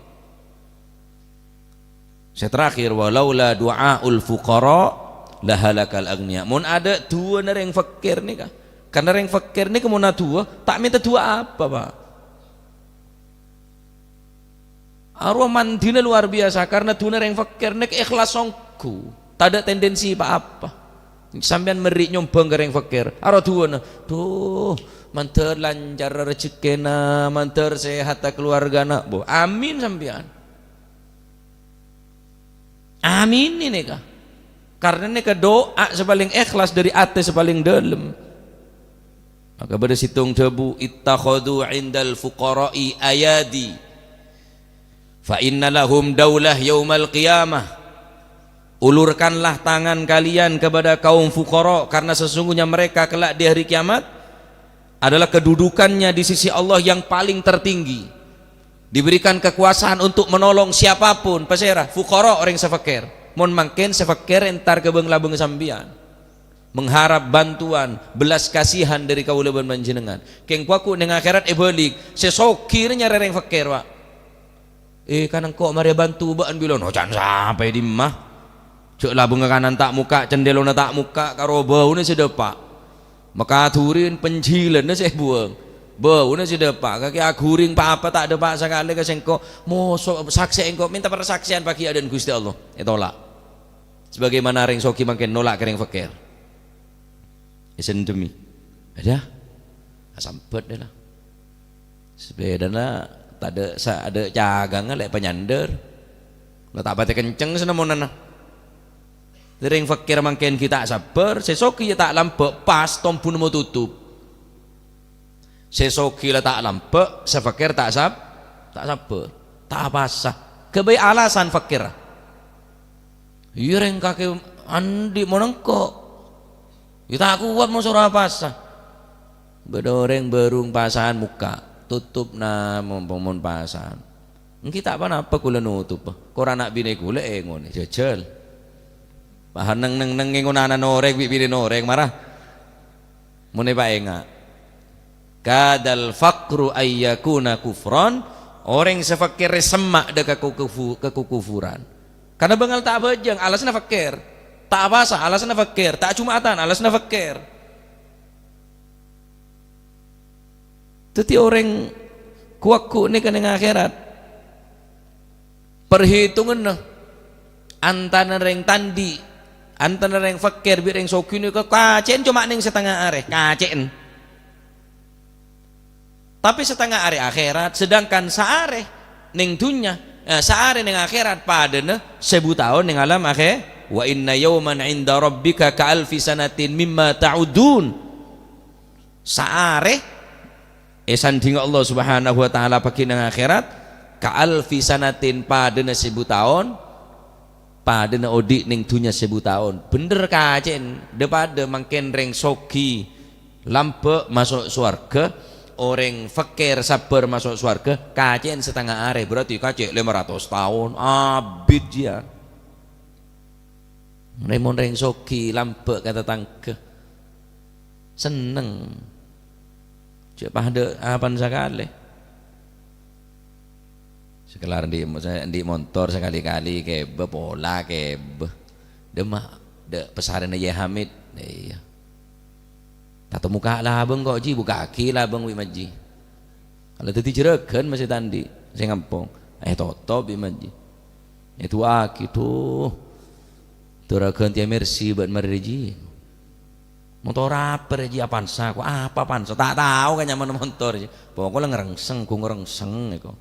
Sè terakhir, "Walaula du'aul fuqara lahalakal aghniya." Mon adâ' du'âna rèng fèkkèr nèka. Karna rèng fèkkèr nèka mon adu'â, ta' mènta du'â apa, Pa'. Arowa mandhina luar biasa, karna du'âna rèng fèkkèr nèka ikhlas ongghu, tadâ' tendensi pa-apa. Sampèyan merri' nyombhâng ka rèng fèkkèr, arowa du'âna, "Duh, mandhâr lancar rejekkèna, mandhâr sehatta keluargana." Bo, amin sampèyan. Amin nèka. Karna nèka du'â sè palèng ikhlas dâri atè sè palèng dâlem. Maka bâdâ sèttong dhâbu, "Ittakhadhu 'indal fuqara'i ayadi, fa inna lahum daulah yaumal qiyamah." Ulurkanlah tangan kalian kepada kaum fuqara, karena sesungguhnya mereka kelak di hari kiamat adalah kedudukannya di sisi Allah yang paling tertinggi. Diberikan kekuasaan untuk menolong siapapun, pasèra? Fuqara, orèng sè fèkkèr. Mon mangkèn sè fèkkèr entar ka bâng-labâng sampèyan. Mengharap bantuan, belas kasihan dâri kaulâ bân panjhennengngan. Kèng paku neng akhèrat èbâlik, sè soghi rè nyarè rèng fèkkèr, Pa'. "Eh, kan engko' marè bantu bâ'ân bilân." "Oh, can sapè dimma? Jhâ' labângnga kanan ta' mokka', candhâlona ta' mokka', karo bâuna sè dâpa'. Makadurin penjilanna sè buwâng, bâuna sè dâpa', kakè aguring pa-apa ta' dâpa' sakalè ka sèngko'. Moso saksè engko', mènta persaksèyan paghi' adâ'na Ghustè Allah." Ètolak. Sebagaimana rèng soghi mangkèn nolak ka rèng fèkkèr. Èsèndemi. Ada? Asambhât dâ' la. Sapèdana tadâ' sa-, adâ' cagangnga lè' panyandâr. La ta' patè kenceng samonana. Rèng fèkkèr mangkèn ghi' ta' sabbhâr, sè soghi ya ta' lambâ', pas tombuna mototop. Sè soghi la ta' lambâ', sè fèkkèr ta' sab-, ta' sabbhâr, ta' apasa. Ghâbây alasan fèkkèr. Iyâ, rèng kakè andi' mon engko'. Iyâ, ta' kowat mon soro apasa. Bâdâ orèng bârung pasahan mokka', totopna mon, mon pasahan. Èngghi ta' ponapa kaulâ notop. Kor ana' binè kaulâ èngonè, jhâjhâl. Pahan neng-neng-neng èngon ana' orèng bi' binèna orèng mara. Mon èpaènga'. Kadal faqru ayyakuna kufran, orèng sè fèkkèrra semma' dâ' ka kukufu-, ka kukufuran. Karna bângal ta' abhâjâng, alasanna fèkkèr. Ta' apasa, alasanna fèkkèr. Ta' Jumatan, alasanna fèkkèr. Dhâddhi orèng ghu-lagghu nèka neng akhèrat, parhitunganna antara rèng ta' andi', antara rèng fakir bi' rèng soghi nèka kacè'en coma neng satengnga arè, kacè'en. Tapè satengnga arè akhèrat, sedangkan saarè neng dhunnya, eh, saarè neng akhèrat padâna sèbu taon neng alam akhè-, "Wa inna yauman 'inda rabbika ka alfi sanatin mimma ta'uddun." Saarè èsandhinga Allah Subhanahu wa Ta'ala pagghi' neng akhèrat, ka alfi sanatin, padâna sèbu taon, padâna odi' neng dhunnya sèbu taon. Bhender kacè'en, dhâ-padâ mangkèn rèng soghi lambâ' maso' sowarghâ, orèng fakir sabbhâr maso' sowarghâ, kacè'en satengnga arè, berarti kacè' lèma ratos taon, abit jiyâ. Mon rèng soghi lambâ' ka tatangghâ. Senneng. Jhâ' padâ apan sakalè. Sakellar andi', andi' montor sakalè-kalè kèbâ, pola kèbâ. Dâ' ma', dâ' pèsarèna Yè Hamid. Iyâ. Tato mokka' labâng ko', Ji, bukka'aghi labâng bi' majhi. Kalau dhâddhi jhurâghân masè ta' andi', sè ngampong. Eh, totop bi' majhi. Èdu'aaghi, "Dhu, dhu ra ghântèya Mercy bân marè, Ji." "Montor apa rè, Ji?" "Avanza." "Ko' apa Avanza? Ta' tao kan nyamana montor, Ji." "Pokok la ngrèngsèng, ghu ngrèngsèng èko."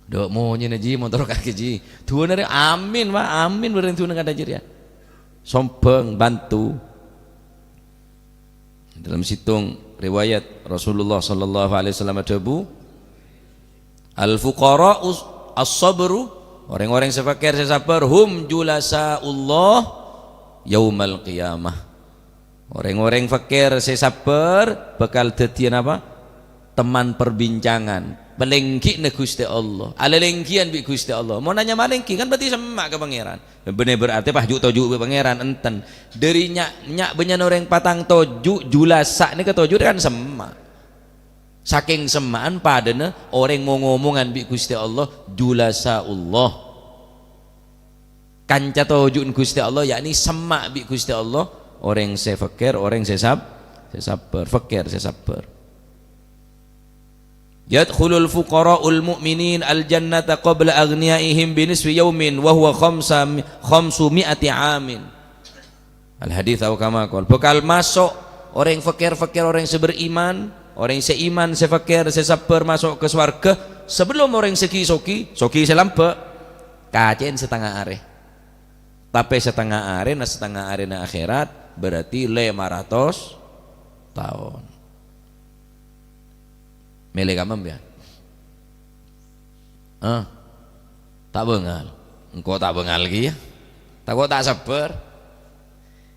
"Dâ' monyèna, Ji, montor kakè, Ji." Du'âna rè, "Amin, Wa', amin," bhâreng du'âna kadhâ' jârèya. Sombong, bantu. Dalam sèttong riwayat, Rasulullah sallallahu alaihi wasallam adhâbu, "Al-fuqara'u as-sabru," orèng-orèng sè fakir sè sabbhâr, "hum julasa'ullah yaumal qiyamah." Orèng-orèng fakir sè sabbhâr bhâkal dhâddhiyâ napa? Teman perbincangan. Palèngghina Ghustè Allah. Alèlèngghiyân bi' Ghustè Allah. Mon nyama alèngghi kan berarti semma' ka Pangèran. Bânnè berarti pas ju'-toju' bi' Pangèran, enten. Dâri nya'-, nya' bânnya'na orèng patang toju', julasa' nèka toju' kan semma'. Sakèng semma'an padâna orèng mo-ngomongan bi' Ghustè Allah, julasa'ullah. Kanca toju'na Ghustè Allah, yakni semma' bi' Ghustè Allah, orèng sè fakir, orèng sè sab-, sè sabbhâr, fakir sè sabbhâr. "Yadkhulul fuqara'ul mu'minin al-jannata qabla aghniyaihim bi nisfi yaumin wa huwa khamsa mi-, khamsu mi'ati amin." Al-hadits aw kama qal. Bhâkal maso' orèng fakir-fakir, orèng sè beriman, orèng sè iman, sè fakir, sè sabbhâr maso' ka sowarghâ sabellunna orèng sè ghi-soghi, soghi sè lambâ'. Kacè'en satengnga arè. Tapè satengnga arèna, satengnga arèna akhèrat, berarti lèma ratos taon. Mèlè kamma sampèyan? Ah, ta' bângal. Engko' ta' bângal kèya. Tako' ta' sabbhâr.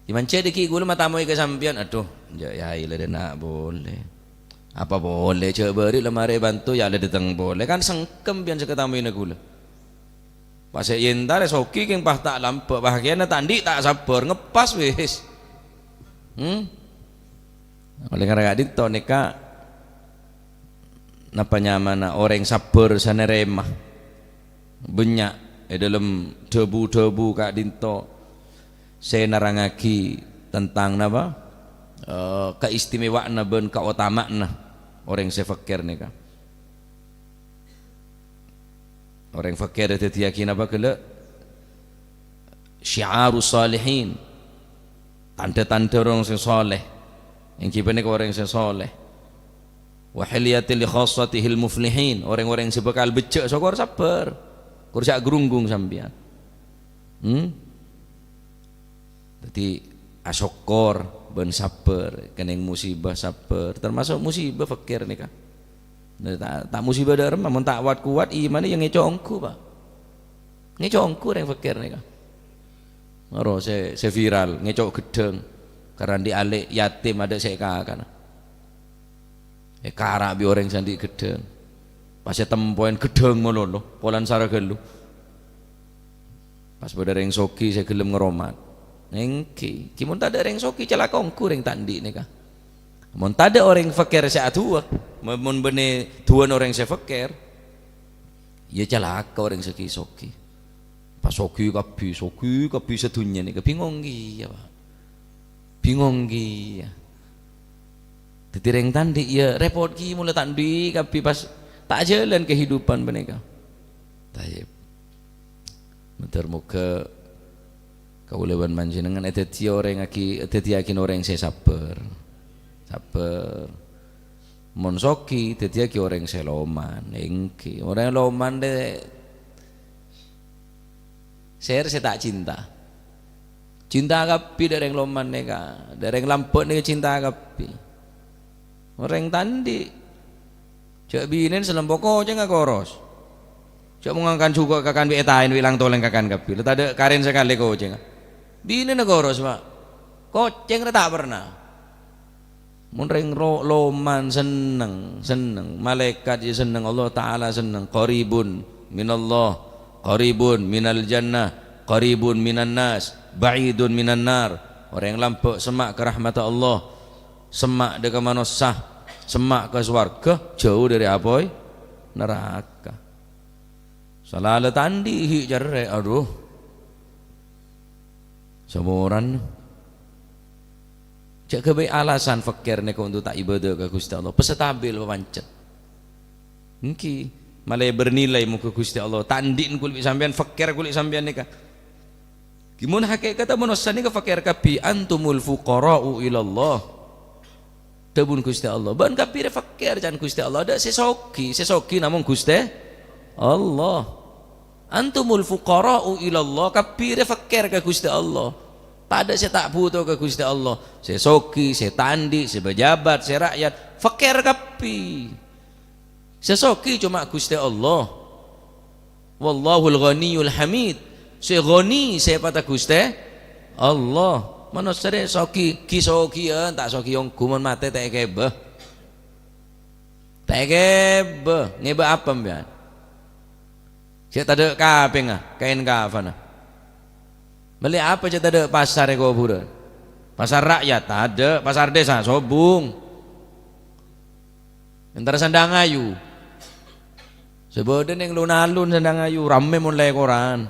Yâ, manca dhâggi' kaulâ matamoy ka sampèyan. Adhu, jhâ' yâ, ila dâna' polè. Apa polè, jhâ' bâri' la marè bantu, yâ la dâteng polè. Kan sengkem sampèyan sè katamoyna kaulâ. Pas sè èntarè soghi kèng pas ta' lambâ', pas kèya ta' andi' ta' sabbhâr, ngepas wis. Hmm? Olè karana ka'dinto nèka, napa nyamana orèng sabbhâr sè narèma. Bânnya' è dâlem dhâbu-dhâbu ka'dinto sè nerrangngaghi tentang napa? Eh, kaistimewaanna bân kaotama'anna orèng sè fakir nèka. Orèng fakir èdhâddhiyâghi napa ghellâ'? Syi'arus shalihin. Tandhâ-tandhâ orèng sè shalèh. Èngghi panèka orèng sè shalèh. Wa hilyatil li khassatihil muflihin. Orèng-orèng sè bhâkal beccè' sokor sabbhâr. Kor jhâ' grunggung sampèyan. Hmm? Dhâddhi, asokkor bân sabbhâr, kennèng musibah sabbhâr, tamaso' musibah fakir nèka. Nah, ta', ta' musibah dâ'remma, mon ta' wat-kowat imanna yâ ngèco' ongghu, Pa'. Ngèco' ongghu rèng fakir nèka. Maro sè, sè viral, ngèco' ghedhâng, karana andi' alè' yatim adâ' sè èkakana. Èkara' bi' orèng sè andi' ghedhâng. Pas ètempoèn ghedhâng malolo, polana sara ghâllu. Pas bâdâ rèng soghi sè ghellem ngaromat. Èngghi, ghi mon tadâ' rèng soghi, calaka ongghu rèng ta' andi' nèka. Mon tadâ' orèng fakir sè adu'a, mon, mon bânnè du'âna orèng sè fakir, yâ calaka orèng sè ghi-soghi. Pas soghi kabbhi, soghi kabbhi sadhunnya nèka, bingong kèya, Pa'. Bingong kèya. Dhâddhi rèng ta' andi' iyâ rèpot ghi, mola ta' andi' kabbhi pas ta' ajhâlân kehidupan panèka. Tayyib. Moghâ-moghâ kaulâ bân panjhennengngan èdhâddhiyâ orèng aghi-, èdhâddhiyâghin orèng sè sabbhâr. Sabbhâr. Mon soghi, dhâddhiyâghi orèng sè loman. Èngghi. Orèng loman, dâ-, sèra sè ta' cinta. Cinta kabbhi dâ' rèng loman nèka, dâ' rèng lambâ' nèka cinta kabbhi. Orèng ta' andi'. Jhâ' binèna salempo kocèngnga koros. Jhâ' mon ngakan jhuko' kakan bi' ètaèn bi' lang-tolèng kakan kabbhi. La tadâ' karèn sakalè kocèngnga. Binèna koros, Pa'. Kocèng rè ta' perna. Mon rèng ro-, loman senneng, senneng. Malaèkat jiyâ senneng, Allah Ta'ala senneng. Qaribun minallah, qaribun minal jannah, qaribun minan nas, ba'idun minan nar. Orèng lambâ' semma' ka rahmatta Allah, semma' dâ' ka manossa, semma' ka sowarghâ, jhâu dâri apoy naraka. Sala la ta' andi' ghi' cerrè', adhu. Samoran. Jhâ' ghâbây alasan fèkkèr nèko untuk ta' ibadah ka Ghustè Allah. Pas stabil papancet. Èngghi, malè bernilai moghâ Ghustè Allah ta' andi'na kulâ bi' sampèyan, fèkkèr kulâ bi' sampèyan nèka. Ghi mon hakèkatta manossa nèka fèkkèr kabbhi, "Antumul fuqara'u ilallah." Dhâbuna Ghustè Allah, "Bâ'na kabbhi rè fèkkèr," ca'na Ghustè Allah, "dâ' sè soghi, sè soghi namong Ghustè Allah." "Antumul fuqara'u ilallah," kabbhi rè fèkkèr ka Ghustè Allah. Tadâ' sè ta' bhuto ka Ghustè Allah. Sè soghi, sè ta' andi', sè pejabat, sè ra'yat, fèkkèr kabbhi. Sè soghi coma Ghustè Allah. Wallahul ghaniyul hamid. Sè ghani sèpatta Ghustè Allah. Manossa rè soghi, ghi-soghiân, ta' soghi ongghu mon matè ta' èkèbâ. Ta' èkèbâ, ngèbâ apa sampèyan? Sè tadâ' kapèngnga, kaèn kafanna. Mellè apa sè tadâ' pasar è kobhurân? Pasar rakyat tadâ', pasar desa sobung. Èntar sandhâng ayu. Sè bâdâ neng lon-alon sandhâng ayu, rammè mon lèkoran.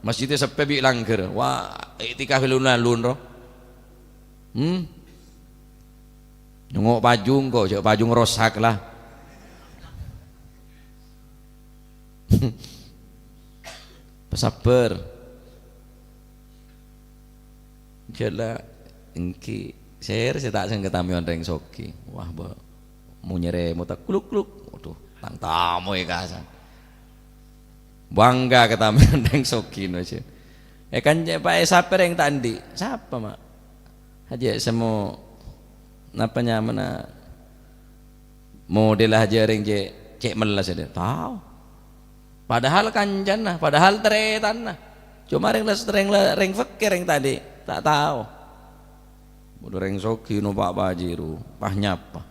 Masjidda seppè bi' langghâr. Wah, iktikaf lon-alon, ro. Hmm? Nyongngo' pajung ko', jhâ' pajung rosak la. Pasabbhâr. Jhâ' la èngghi sèra sè ta' sengka tamèyon rèng soghi. Wah, bâ-, monyèrè motak gluk-gluk. Waduh, tang tamoy kasan. Bangga ka tamèyon rèng soghi, no, sè. Eh, kan, pa-, eh, sapa rèng ta' andi'? Sapa, Ma'? Hajâ sè mo-, napa nyamana model hajâ rèng cè', cè' mella sè dâ-, tao. Padahal kancana, padahal tarètanna. Coma rèng les-, rèng le-, rèng fakir rèng tadâ', ta' tao. Model rèng soghi nompa' Pajero, pas nyapa.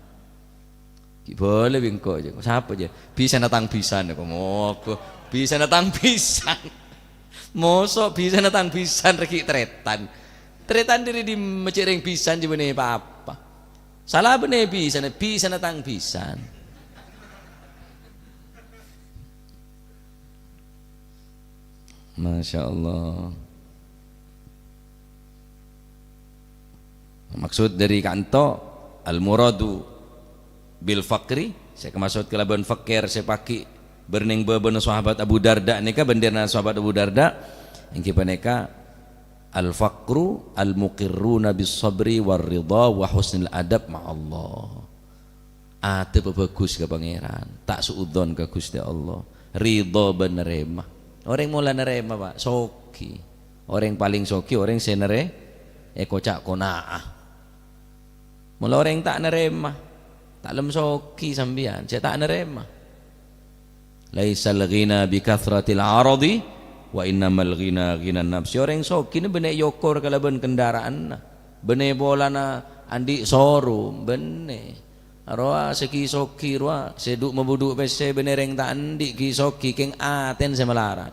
Ghi' bâli bi' engko', jâ. Sapa, jâ? Bisana tang bisan, kok mogok. Bisana tang bisan. Mosok bisana tang bisan rè ghi' tarètan. Tarètan dâri dimma cè' rèng bisan jâ bânnè pa-apa. Sala bânnè bisana, bisana tang bisan. Masya Allah. Maksud dâri ka'anto, al-muradu bil faqri, sè èkamaksod kalabân fakir sè paghi' bârnèng bâbâna sahabat Abu Darda nèka, bendherana sahabat Abu Darda, èngghi panèka al-faqru al-muqirruna bis sabri war ridha wa husnil adab ma'allah. Adâbbhâ bhâghus ka Pangèran, ta' su'udzon ka Ghustè Allah, ridha bân narèma. Orèng mola narèma, Pa', soghi. Orèng palèng soghi orèng sè narè-, èkoca' qanaah. Mola orèng ta' narèma, ta' lem soghi sampèyan, sè ta' narèma. "Laisal ghina bi katsratil aradi, wa innamal ghina ghinan nafsi." Orèng soghi nè bânnè èokor kalabân kendaraanna. Bânnè polana andi' showroom, bânnè. Rowa sè ghi-soghi rowa, sè dhu'-mabudhu' pèssè bânnè rèng ta' andi' ghi-soghi kèng atèna sè malarat.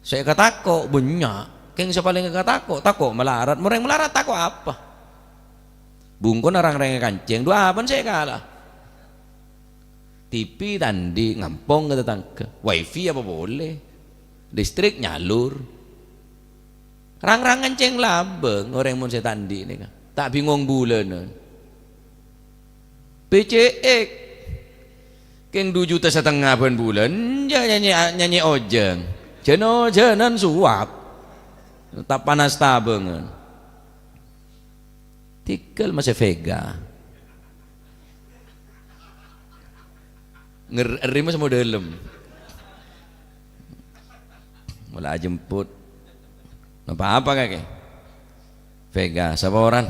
Sè èkatako' bânnya', kèng sè palèng èkatako', tako' malarat. Mon rèng malarat tako' apa? Bungkona rang-rèng èkancèng, dhu apana sè èkala? T V ta' andi', ngampong ka tatangghâ. Wifi apa polè? Listrik nyalur. Rang-rang ngancèng labâng orèng mon sè ta' andi' nèka. Ta' bingong bulâna. P C X. Kèng du juta satengnga bân bulân, jâ' nyanyè, nyanyè ojâng. Jân-ojânan sowat. Ta' panas tabângan. Tèghâl masè Vega. Nger-, èrèmma sè modâlem. Mola ajemput. Napa-apa kakè? Vega, saporan.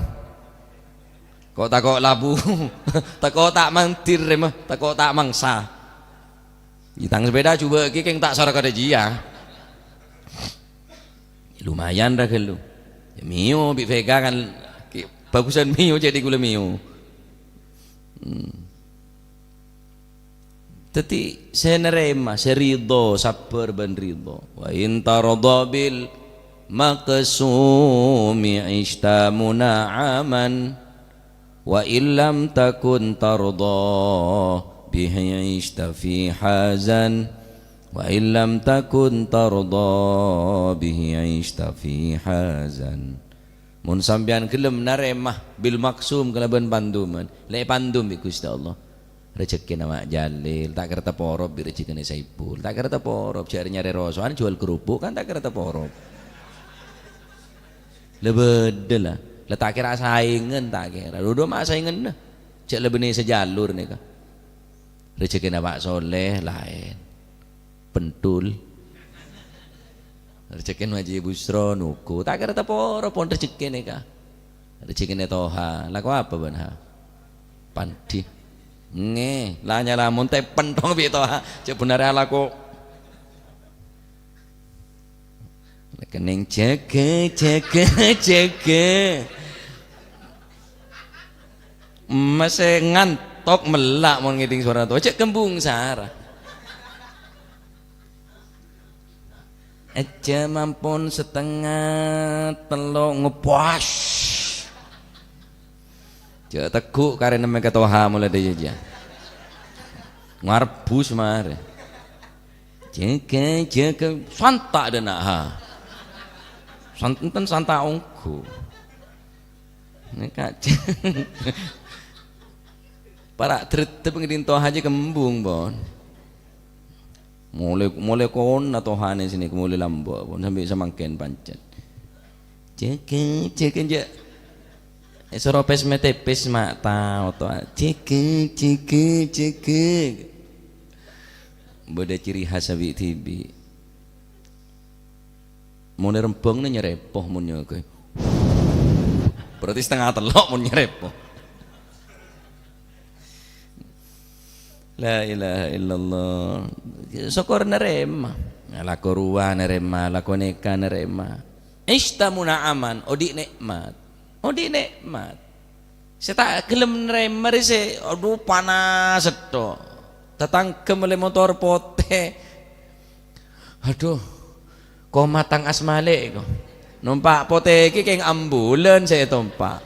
Ko' tako' labu. Tako' ta' mandir, rèmma. Tako' ta' mangsa. Itang sepeda coba ki kèng ta' sara kadhâjiyâ. Lumayan ra ghâllu. Ya, Mio bi' Vega kan, ki-, bagusan Mio jadi gula Mio. Hmm. Dhâddhi, sè narèma, sè ridho, sabbhâr bân ridho. "Wa in tardha bil maqsumi ishta muna'aman, wa illam takun tardha bihi ishta fi hazan, wa illam takun tardha bihi ishta fi hazan." Mon sampèyan ghellem narèma bil maqsum kalabân panduman, la èpandum bi' Ghustè Allah. Rejhekkèna Mak Jalil, ta' kèra taporop bi' rejhekkèna Saipul. Ta' kèra taporop, jhâ' rè nyarè roso'an juwâl kerupuk kan ta' kèra taporop. La bâdâ la. La ta' kèra saèngan, ta' kèra. Dhu-dhu ma' saènganna. Jhâ' la bânnè sajalur nèka. Rejhekkèna Pak Soleh laèn. Pentul. Rejhekkèna Haji Busro noko. Ta' kèra taporop pon rejhekkè nèka. Rejhekkèna Toha. Lako apa bân ha? Pandi. Ngè, la nyala mon tèpèn tong bi' Toha. Jhâ' bhender alako. Kenning jâgâ, jâgâ, jâgâ. Masè ngantok mella' mon ngèdhing sowara towa. Jhâ' kembung sara. Ejjhâm ampon satengnga tello' ngopas. Jhâ' tegghu' karè nemmè ka Toha molaè dhâjâ. Ngarbus marè. Jâgâ, jâgâ, santa' dâ' enna', ha. Sant-, enten santa' ongghu. Nèka. Para' dreddhep ngèdhing Toha jhâ' kembung, pon. Molaè, molaè konna Tohana sè nèka molaè lambâ', pon, sampè' samangkèn pancèt. Jâgâ, jâgâ, jâ'. Èsoro pes metepes ma' tao, to. Jâgâ, jâgâ, jâgâ. Bâdâ ciri khas bi'-dhibi'. Mon è rembhângnga nyarèpo mon nyoghi. Berarti satengnga tello' mon nyarèpo. La ilaha illallah. Sokor narèma. Alako rowa narèma, alako nèka narèma. Ishta muna'aman, odi' nè'mat. Odi' nè'mat. Sè ta' ghellem narèma rè sè, adhu, panas setto'. Tatangghâ mellè motor potè. Adhu, koma tang asmalè' ko. Nompa' potè iki kèng ambulan sè ètompa'.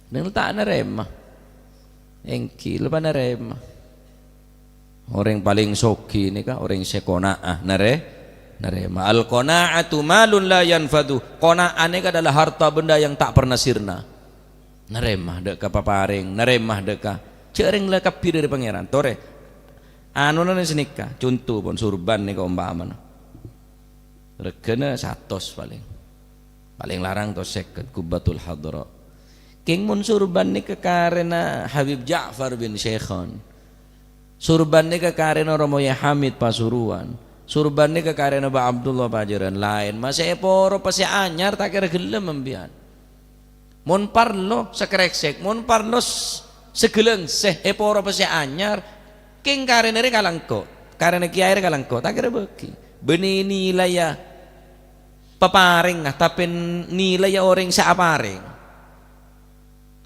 Neng ta' narèma. Èngghi la panarèma. Orèng palèng soghi nèka orèng sè qana'ah, narè-, narèma. "Al-qana'atu malun la yanfadu." Qana'ah nèka adalah harta benda yang tak pernah sirna. Narèma dâ' ka paparèng, narèma dâ' ka, jhâ' rèng la kabbhi dâri Pangèran. Torè, anona sanèka, conto pon, sorban nèka ompamana. Regghâna satos palèng. Palèng larang to sèket, Qubbatul Hadra. Kèng mon sorban nèka karèna Habib Ja'far bin Syekhan. Sorban nèka karèna Romo Yai Hamid Pasuruan. Sorban nèka karèna Bâ' Abdullah Pajhârân laèn. Masè èporo pèssè anyar ta' kèra ghellem sampèyan. Mon parlo sakrèksèk, mon parlo s-, saghâlângsè, èporo pèssè anyar, kèng karèna rè kalangko', karèna kèyaè rè kalangko', ta' kèra bâgi. Bânnè nilaiya paparèngnga, tapè nilaiya orèng sè aparèng.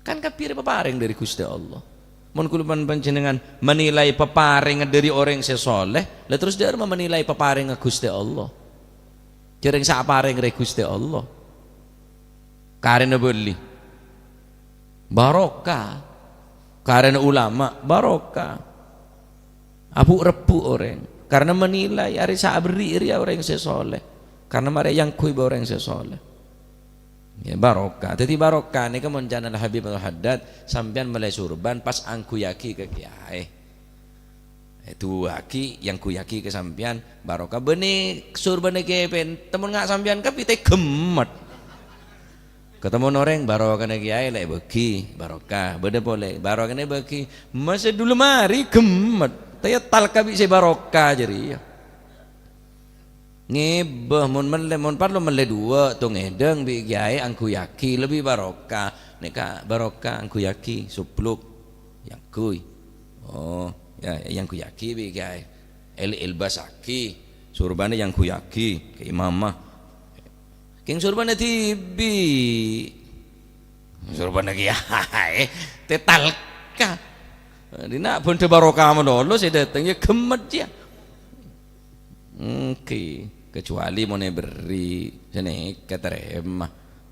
Kan kabbhi rè paparèng dâri Ghustè Allah. Mon kaulâ bân panjhennengngan manilai paparèngnga dâri orèng sè soleh, la terros dâ' remma manilai paparèngnga Ghustè Allah. Jhâ' rèng sè aparèng rè Ghustè Allah. Karèna bâli. Barokah. Karèna ulama, barokah. Abu'-rebbhu' orèng. Karèna manilai arè sè aberri' rèya orèng sè soleh. Karèna marè èangghuy bâ orèng sè soleh. Ya, barokah. Dhâddhi barokah nèka mon ca'na Al Habib Abdul Haddad, sampèyan mellè surban pas angghuyaghi ka kèyaè. Èdu'aaghi, èangghuyaghi ka sampèyan, barokah. Bânnè surbanna kèyaè pènta, mon nga' sampèyan kabbhi tè ghemmet. Katemmo orèng, barokana kèyaè la èbâghi, barokah. Bâdâ polè, barokana èbâghi. Masa dhu lemari ghemmet. Tèya talka bi' sè barokah jârèya. Ngèbâ, mon mellè, mon parlo mellè duwâ', tong èdhâng bi' kèyaè angghuyaghi, lebbi barokah. Nèka barokah angghuyaghi, subluk, èangghuy. Oh, ya, èangghuy aghi bi' kèyaè. El-, èlbâssaghi, surbana èangghuy aghi, ka imamah. Kèng surbana dhibi'. Surbana kèyaè, tè talka. Dina bhândhâ barokah malolo sè dâteng, ya ghemmet, ya. Ènggi, kecuali mon èberri', sanèka tarèma.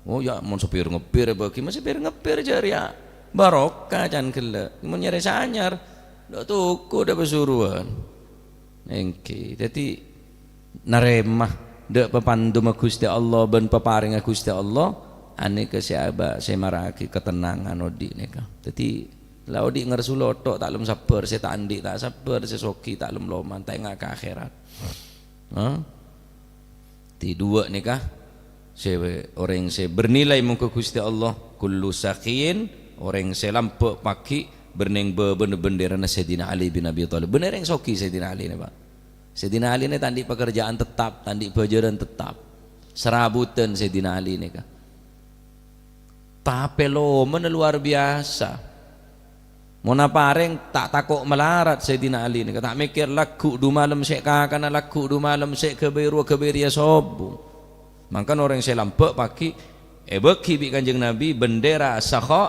Oh, ya, mon sapèr-ngèpèr èbâghi, ma' sapèr-ngèpèr jârèya barokah can ghellâ'. Mon nyarè sè anyar, dâ' toko dâ' pasuruwân. Ènggi, dhâddhi narèma dâ' papandhumma Ghustè Allah bân paparèngnga Ghustè Allah, anèka sè aba-, sè maraghi katennangan odi' nèka. Dhâddhi, la odi' ngarsu lotho' ta' lem sabbhâr, sè ta' andi' ta' sabbhâr, sè soghi ta' lem-loman, ta' enga' ka akhèrat. Hah? Tè duwâ' nèka, sè orèng sè bernilai mongghu Ghustè Allah, kullu sakhiyin, orèng sè lambâ' paghi' bernèng bâbâna bendèrana Sayyidina Ali bin Abi Thalib. Bân orèng soghi Sayyidina Ali nè, Pak. Sayyidina Ali nè ta' andi' pekerjaan tetap, ta' andi' bhâjârân tetap. Serabutan Sayyidina Ali nèka. Tapè lomana luar biasa. Mon aparèng ta' tako' malarat Sayyidina Ali nèka, ta' mèkkèr lagghu' dhu malem sè kakana, lagghu' dhu malem sè ghâbây rowa ghâbây rèya sobung. Mangkana orèng sè lambâ' paghi' èbâghi bi' Kanjeng Nabi bendera sakha,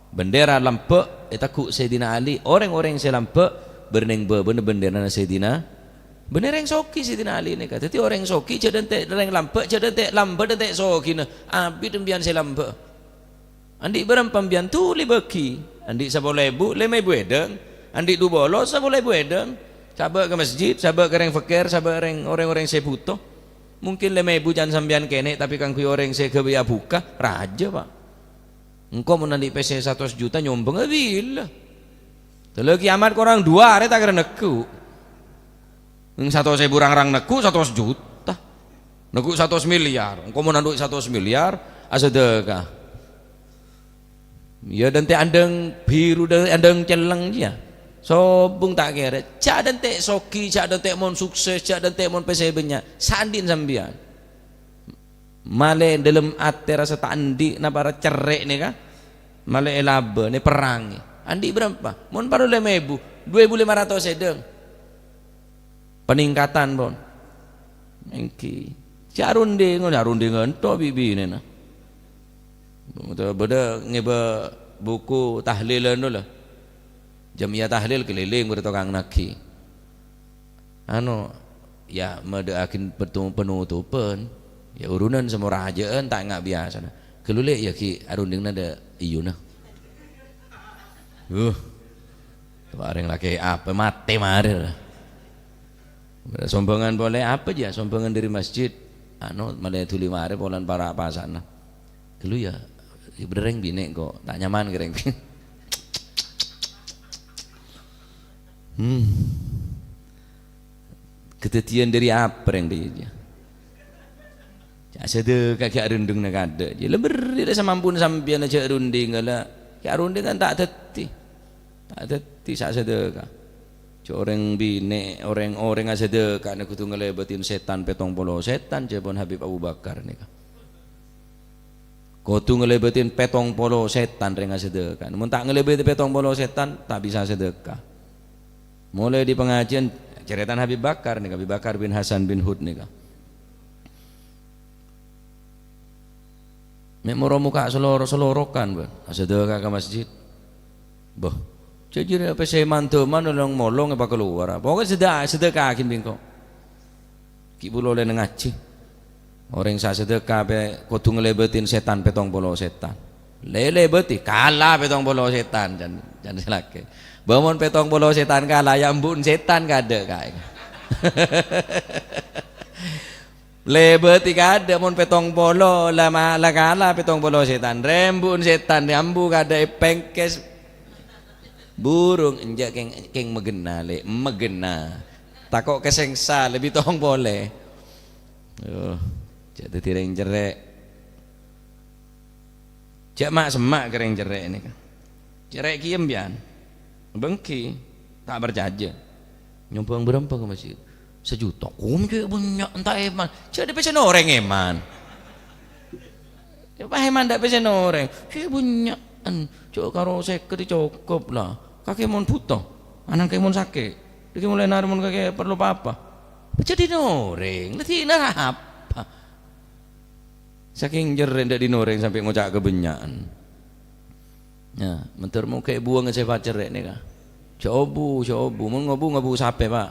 bendera lambâ' ètagghu' Sayyidina Ali, orèng-orèng sè lambâ' bernèng bâbâna bendèrana Sayyidina Bân orèng soghi Sayyidina Ali nèka. Dhâddhi orèng soghi jhâ' dântè' orèng lambâ', jhâ' dântè' lambâ' dântè' soghina. Abit embiyan sè lambâ'. Andi' bârâmpa embiyan? Dhuli bâghi. Andi' sapolo èbu, lèma èbu èdhâng. Andi' dhu polo, sapolo èbu èdhâng. Sabâ' ka masjid, sabâ' ka rèng fakir, sabâ' rèng, orèng-orèng sè bhuto. Mungkin lèma èbu can sampèyan kènè', tapè kaangghuy orèng sè ghâbây abhuka, rajâ, Pak. Engko' mon andi' pèssè satos juta nyombhâng, abillâ. Dâlâ kiamat korang dhu arè ta' kèra neggu'. Neng satos èbu rang-rang neggu' satos juta. Neggu' satos miliar. Engko' mon andi' satos miliar, asadhâka. Iyâ, dântè' andhâng biru, dântè' andhâng celleng, iyâ. Sobung ta' kèra. Jhâ' dântè' soghi, jhâ' dântè' mon sukses, jhâ' dântè' mon pèssè bânnya'. Sandhin sampèyan. Malè dâlem atè rassa ta' andi' napa ra cerrè' nèka, malè èlabâ, nè perrangè. Andi' bârâmpa? Mon parlo lèma èbu, dhu èbu lèma ratos èdhâng. Paningkatan, pon. Èngghi. Sè arunding, arundingan to' bi' binèna. Bâdâ ngèbâ buku tahlilan dhu la. Jam'iyah tahlil keliling bâdâ tokang naghi. Anu, ya, madâ'aghin petu-, penutupan. Ya, urunan sè morajâ'ân ta' enga' biyasana. Ghâllu lè', ya, ghi' arundingna dâ' iyuna. Uh, towa rèng lakè' apa matè marè. Sombhângan polè apa, jâ? Sombhângan dâri masjid. Anu, malè dhuli marè polana para' pasana. Ghâllu, ya, bhender rèng binè' kok. Ta' nyaman kè rèng binè'. Hmm. Kadhâddhiyân dâri apa rèng rèya? Jâ' sadhâka ghi' arundingnga kadâ', jâ'. La berri' la samampuna sampèyan jâ' arundingnga la, ghi' arundingnga ta' dhâddhi. Ta' dhâddhi sa-, sadhâka. Jâ' orèng binè', orèng-orèng asadhâka nèka kodhu ngalèbâdhin sètan pèttong polo sètan, jâ' pon Habib Abu Bakar nèka. Kodhu ngalèbâdhin pèttong polo sètan rèng asadhâka. Mon ta' ngalèbâdhi pèttong polo sètan, ta' bisa sadhâka. Molaè dâri pangajiân, carètana Habib Bakar nèka, Habib Bakar bin Hasan bin Hud nèka. Mè' moro mokka' saloro-, salorokan, bân. Asadhâka ka masjid. Bâh, jâjâ rèya pèssè man-dhâman olong-molong èpakalowara. Pokokna sadhâ-, sadhâkaaghin bi' engko'. Ghi' bulâ ollèna ngajhi. Orèng sè asadhâka pè-, kodhu ngalèbâdhin sètan pèttong polo sètan. Lè-, lèbâdhi, kala pèttong polo sètan, can, can sè lakè'. Bâ mon pèttong polo sètan kala, ya embu'en sètan kadâ' kaè. Lèbât è kaadâ' mon pèttong polo, la ma-, la kala pèttong polo sètan. Rèmbu'en sètan, ambu kaadâ' èpèngkès. Burung, enjâ' kèng, kèng maghenna, Lè', maghenna. Tako' kasèngsa, lebbi tong polè. Duh, jhâ' dhâddhi rèng cerrè'. Jhâ' ma'-semma' ka rèng cerrè' nèka. Cerrè' kèya empèyan. Bânggi, ta' parcajâ. Nyombhâng bârâmpa ka masjid? Sajuta. Kom cè' bânnya', enta' èman. Jhâ' dâ' pèssèna orèng èman. Yâ, pas èman dâ' pèssèna orèng. Cè' bânnya'an. Jhâ' karo sèket cokop la. Kakè mon bhuto. Ana'na kakè mon sakè'. Dhâggi' molaè narè mon kakè parlo pa-apa. Pajhât dina orèng. La dina apa? Sakèng cerrè' dâ' dina orèng sampè' ngoca' kabânnya'an. Yâ, mandhâr moghâ èbuwâng sèfat cerrè' nèka. Jhâ' obu, jhâ' obu. Mon ngobu, ngobu sapè, Pa'?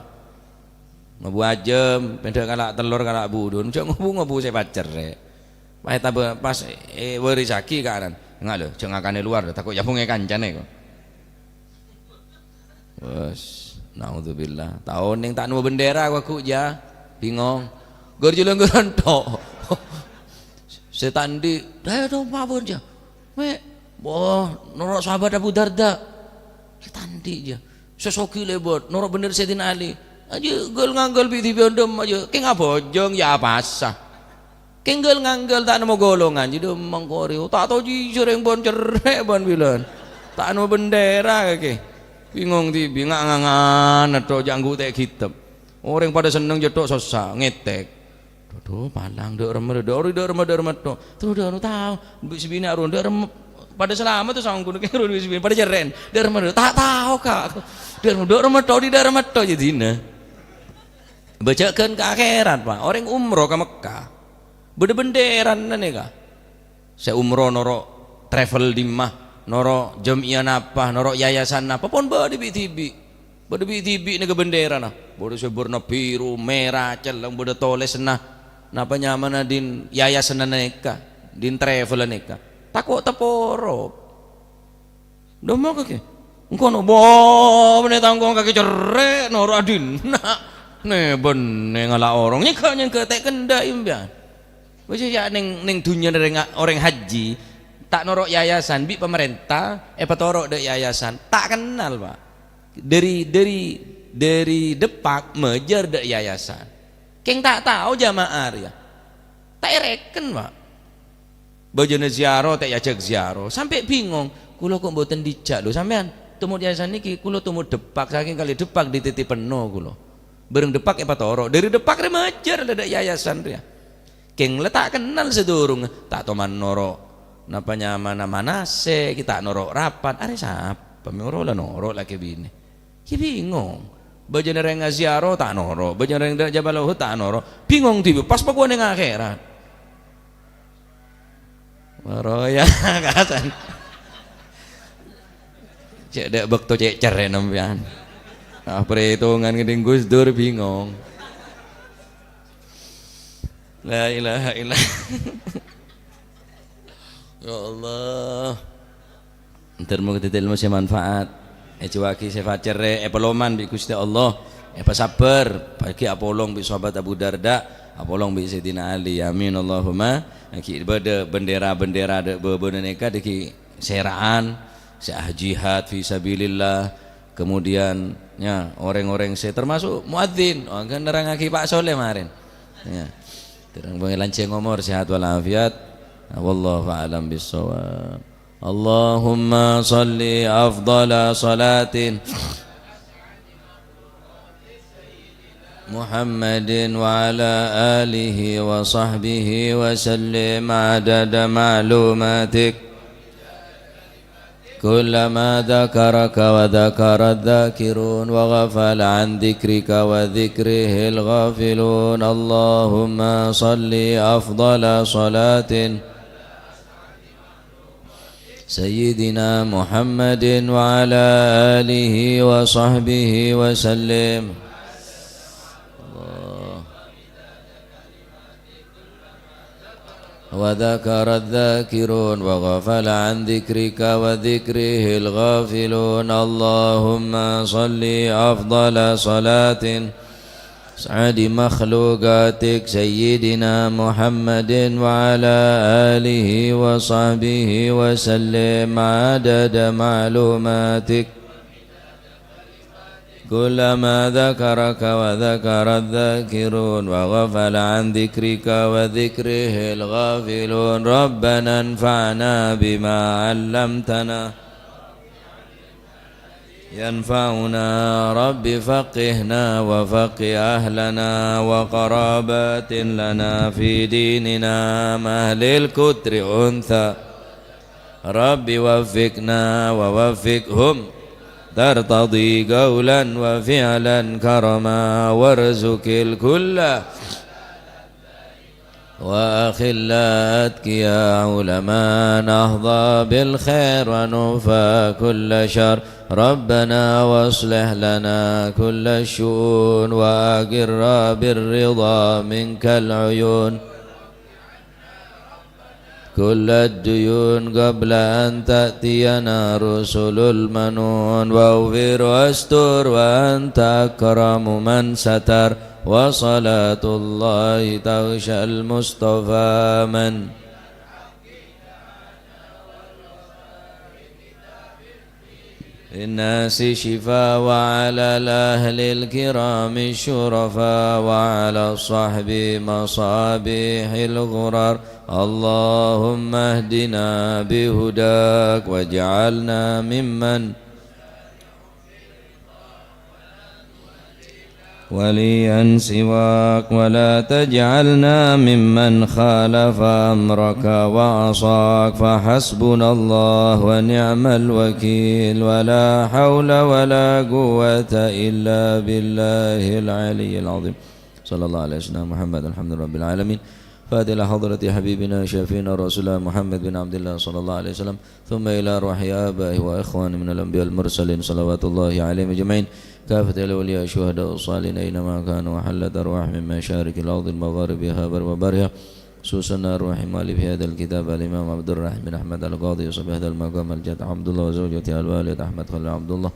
Ngobu ajâm, pèndhâ kala' tellor, kala' budhun. Jhâ' ngobu, ngobu sèfat cerrè'. Pas ètabâ-, pas èwarissaghi ka ana'na. Enga' lho, jhâ' ngakanè lowar lho, tako' èabungè kancana kok. Wes, naudzubillah. Ta' onèng ta' nemmo bendera ghu-, ghu, jâ. Bingong. Ghâr jhâlângghârân tok. Sè ta' andi', "Ayo dong, mawon, jâ." "Mè', boh, noro' sahabat Abu Darda." Sè ta' andi', jâ. Sè soghi lèbât, noro' bendera Sayyidina Ali. Ajâ ghâl-nganggâl bi' dhibi' ondhem, ajâ. Kèng abhâjâng, yâ apasa. Kèng ghâl-nganggâl ta' nemmo golongan, jâ dâ' mangkorè. Ta' tao jiyâ rèng bân cerrè' bân bilân. Ta' nemmo bendera kakè. Bingong dhibi', nga'-ngangan tok jhâ' ngangghuy tè' ghitep. Orèng padâ senneng jâ tok sossa, ngètèk. Dhu, dhu, palang, dâ' remma, dâ' ori, dâ' remma, dâ' remma tok. Terros dâ' anu tao, bi' sè binè' aron, dâ' remma. Padâ salamet to sangghuna, kèng aron bi' sè binè', padâ cerrè'an. Dâ' remma, dâ', ta' tao, Ka'. Dâ' remma, dâ' remma tok, dâ' remma tok, jâ dinah. Bâjâgân ka akhèrat, Pa'. Orèng umroh ka Mekkah. Bâdâ bendèrana nèka. Sè umroh noro' travel dimma, noro' jam'iyah napa, noro' yayasan napa, pon bâdâ bi' dhibi'. Bâdâ bi' dhibi' nèka bendèrana. Bâdâ sè bârna biru, mèra, celleng, bâdâ tolèsanna. Napa nyamana din yayasanna nèka, din travel nèka. Tako' taporo. Dâ' emma kakè. Engko' no, bo, bânnè tangkong kakè cerrè', noro' adinna. Nè, bânnè ngala' orèng. Nyèngghâ', nyèngghâ', tè' kendhâ' empèyan. Wis, ya, neng, neng dhunnyana rèng, orèng haji, ta' noro' yayasan, bi' pamarènta, èpatoro' dâ' yayasan. Ta' kennal, Pa'. Dâri, dâri, dâri Deppak majâr dâ' yayasan. Kèng ta' tao jamaah rèya. Ta' èrèken, Pa'. Bâjâna ziarah ta' èajhâk ziarah. Sampè' bingong. "Kaulâ kok bhunten dâjâ, lho, sampèyan? Tommo yayasan nèkè, kaulâ tommo Deppak, sakèng kalè Deppak ditètè penno kaulâ." Bâreng Deppak èpatoro'. Dâri Deppak rè majâr la dâ' yayasan rèya. Kèng la ta' kennal sadurungnga. Ta' toman noro', napa nyamana, Manasè, ghi' ta' noro' rapat. Arè sapa? Mè' oro la noro' lakè binè. Ghi' bingong. Bâjâna rèng aziarah ta' noro', bâjâna rèng dâ' Jabal Uhud ta' noro'. Bingong dhibi', pas pakowa neng akhèrat. Mara ya, kasan. Cè' dâ' bâkto cè' cerrè' sampèyan. Ah, parètongan ngeddhing Gus Dur bingong. La ilaha illallah. Ya Allah. Èntar moghâ dhâddhi èlmo sè manfaat. Èjhâuwaghi sèfat cerrè', èpaloman bi' Ghustè Allah. Èpasabbhâr, bâgi apolong bi' sahabat Abu Darda, apolong bi' Sayyidina Ali. Amin, Allahumma. Ghi' bâdâ bendera-bendera dâ' bâbâna nèka dâggi' sèra'an, sè ah jihad fi sabilillah. Kemudian, ya, orèng-orèng sè termasuk muadzin. Oh, kan nerrangaghi Pa' Soleh marèn. Ya. Terang pangelan ceng omor, sehat walafiat. Wallahu a'lam bissawab. Allahumma shalli afdhala shalatin Muhammadin wa ala alihi wa sahbihi wa sallim adada ma'lumatik. Kullama dzakaraka wa dzakara dzakirun wa ghafala an dzikrika wa dzikrihil ghafilun. Allahumma shalli afdhala shalatin Sayyidina Muhammadin wa ala alihi wa sahbihi wa sallim. Allah. Wa dzakara dzakirun wa ghafala an dzikrika wa dzikrihil ghafilun. Allahumma shalli afdhala shalatin أسعد مخلوقاتك سيدنا محمد وعلى آله وصحبه وسلم عدد معلوماتك. كلما ذكرك وذكر الذاكرون وغفل عن ذكرك وذكره الغافلون، ربنا انفعنا بما علمتنا ينفعنا، رب فقهنا وفقه أهلنا وقرابات لنا في ديننا، مع أهل الكتر أنثى، رب وفقنا ووفقهم ترتضي قولا وفعلا كرما، وارزق الكل وأخلاء أتقياء علماء نحظى بالخير ونكفى كل شر. ربنا واصلح لنا كل الشؤون وأقر بالرضا منك العيون كل الديون قبل أن تأتينا رسل المنون، واغفر واستر وأنت أكرم من ستر، وصلاة الله تغشى المصطفى من في الناس شفاء، وعلى الأهل الكرام الشرفاء، وعلى الصحب مصابيح الغرر. اللهم اهدنا بهداك، واجعلنا ممن وليا سواك، ولا تجعلنا ممن خالف أمرك وعصاك، فحسبنا الله ونعم الوكيل، ولا حول ولا قوة إلا بالله العلي العظيم. صلى الله على سيدنا محمد، الحمد لله رب العالمين. فاتحة لحضرة حبيبنا شفيعنا رسول الله محمد بن عبد الله صلى الله عليه وسلم. ثم إلى أرواح آبائه وإخوانه من الأنبياء والمرسلين صلوات الله عليهم أجمعين، كافة الأولياء الشهداء الصالحين أينما كانوا، وحلت أرواحهم من مشارق الأرض ومغاربها وبرها، خصوصا أرواح مؤلف هذا الكتاب الإمام عبد الرحيم بن أحمد القاضي وصاحب هذا المقام الجد عبد الله وزوجته الوالد أحمد خليل عبد الله،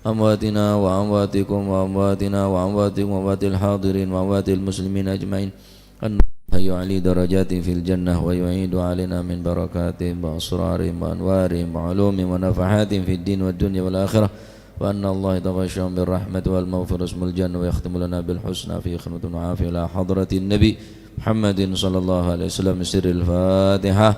أمواتنا وأمواتكم وأمواتنا وأمواتكم وأموات الحاضرين وأموات المسلمين أجمعين. أن الله يعلي درجاتهم في الجنة ويعيد علينا من بركاتهم وأسرارهم وأنوارهم وعلومهم ونفحاتهم في الدين والدنيا والآخرة، وأن الله يتغشاهم بالرحمة والمغفرة والجنة، ويختم لنا بالحسنى في خدمة وعافية إلى حضرة النبي محمد صلى الله عليه وسلم. سر الفاتحة.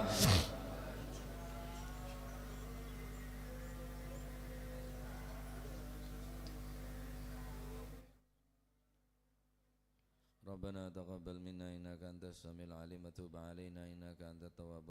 ربنا تقبل منا إنك أنت السميع العليم، وتب علينا إنك أنت التواب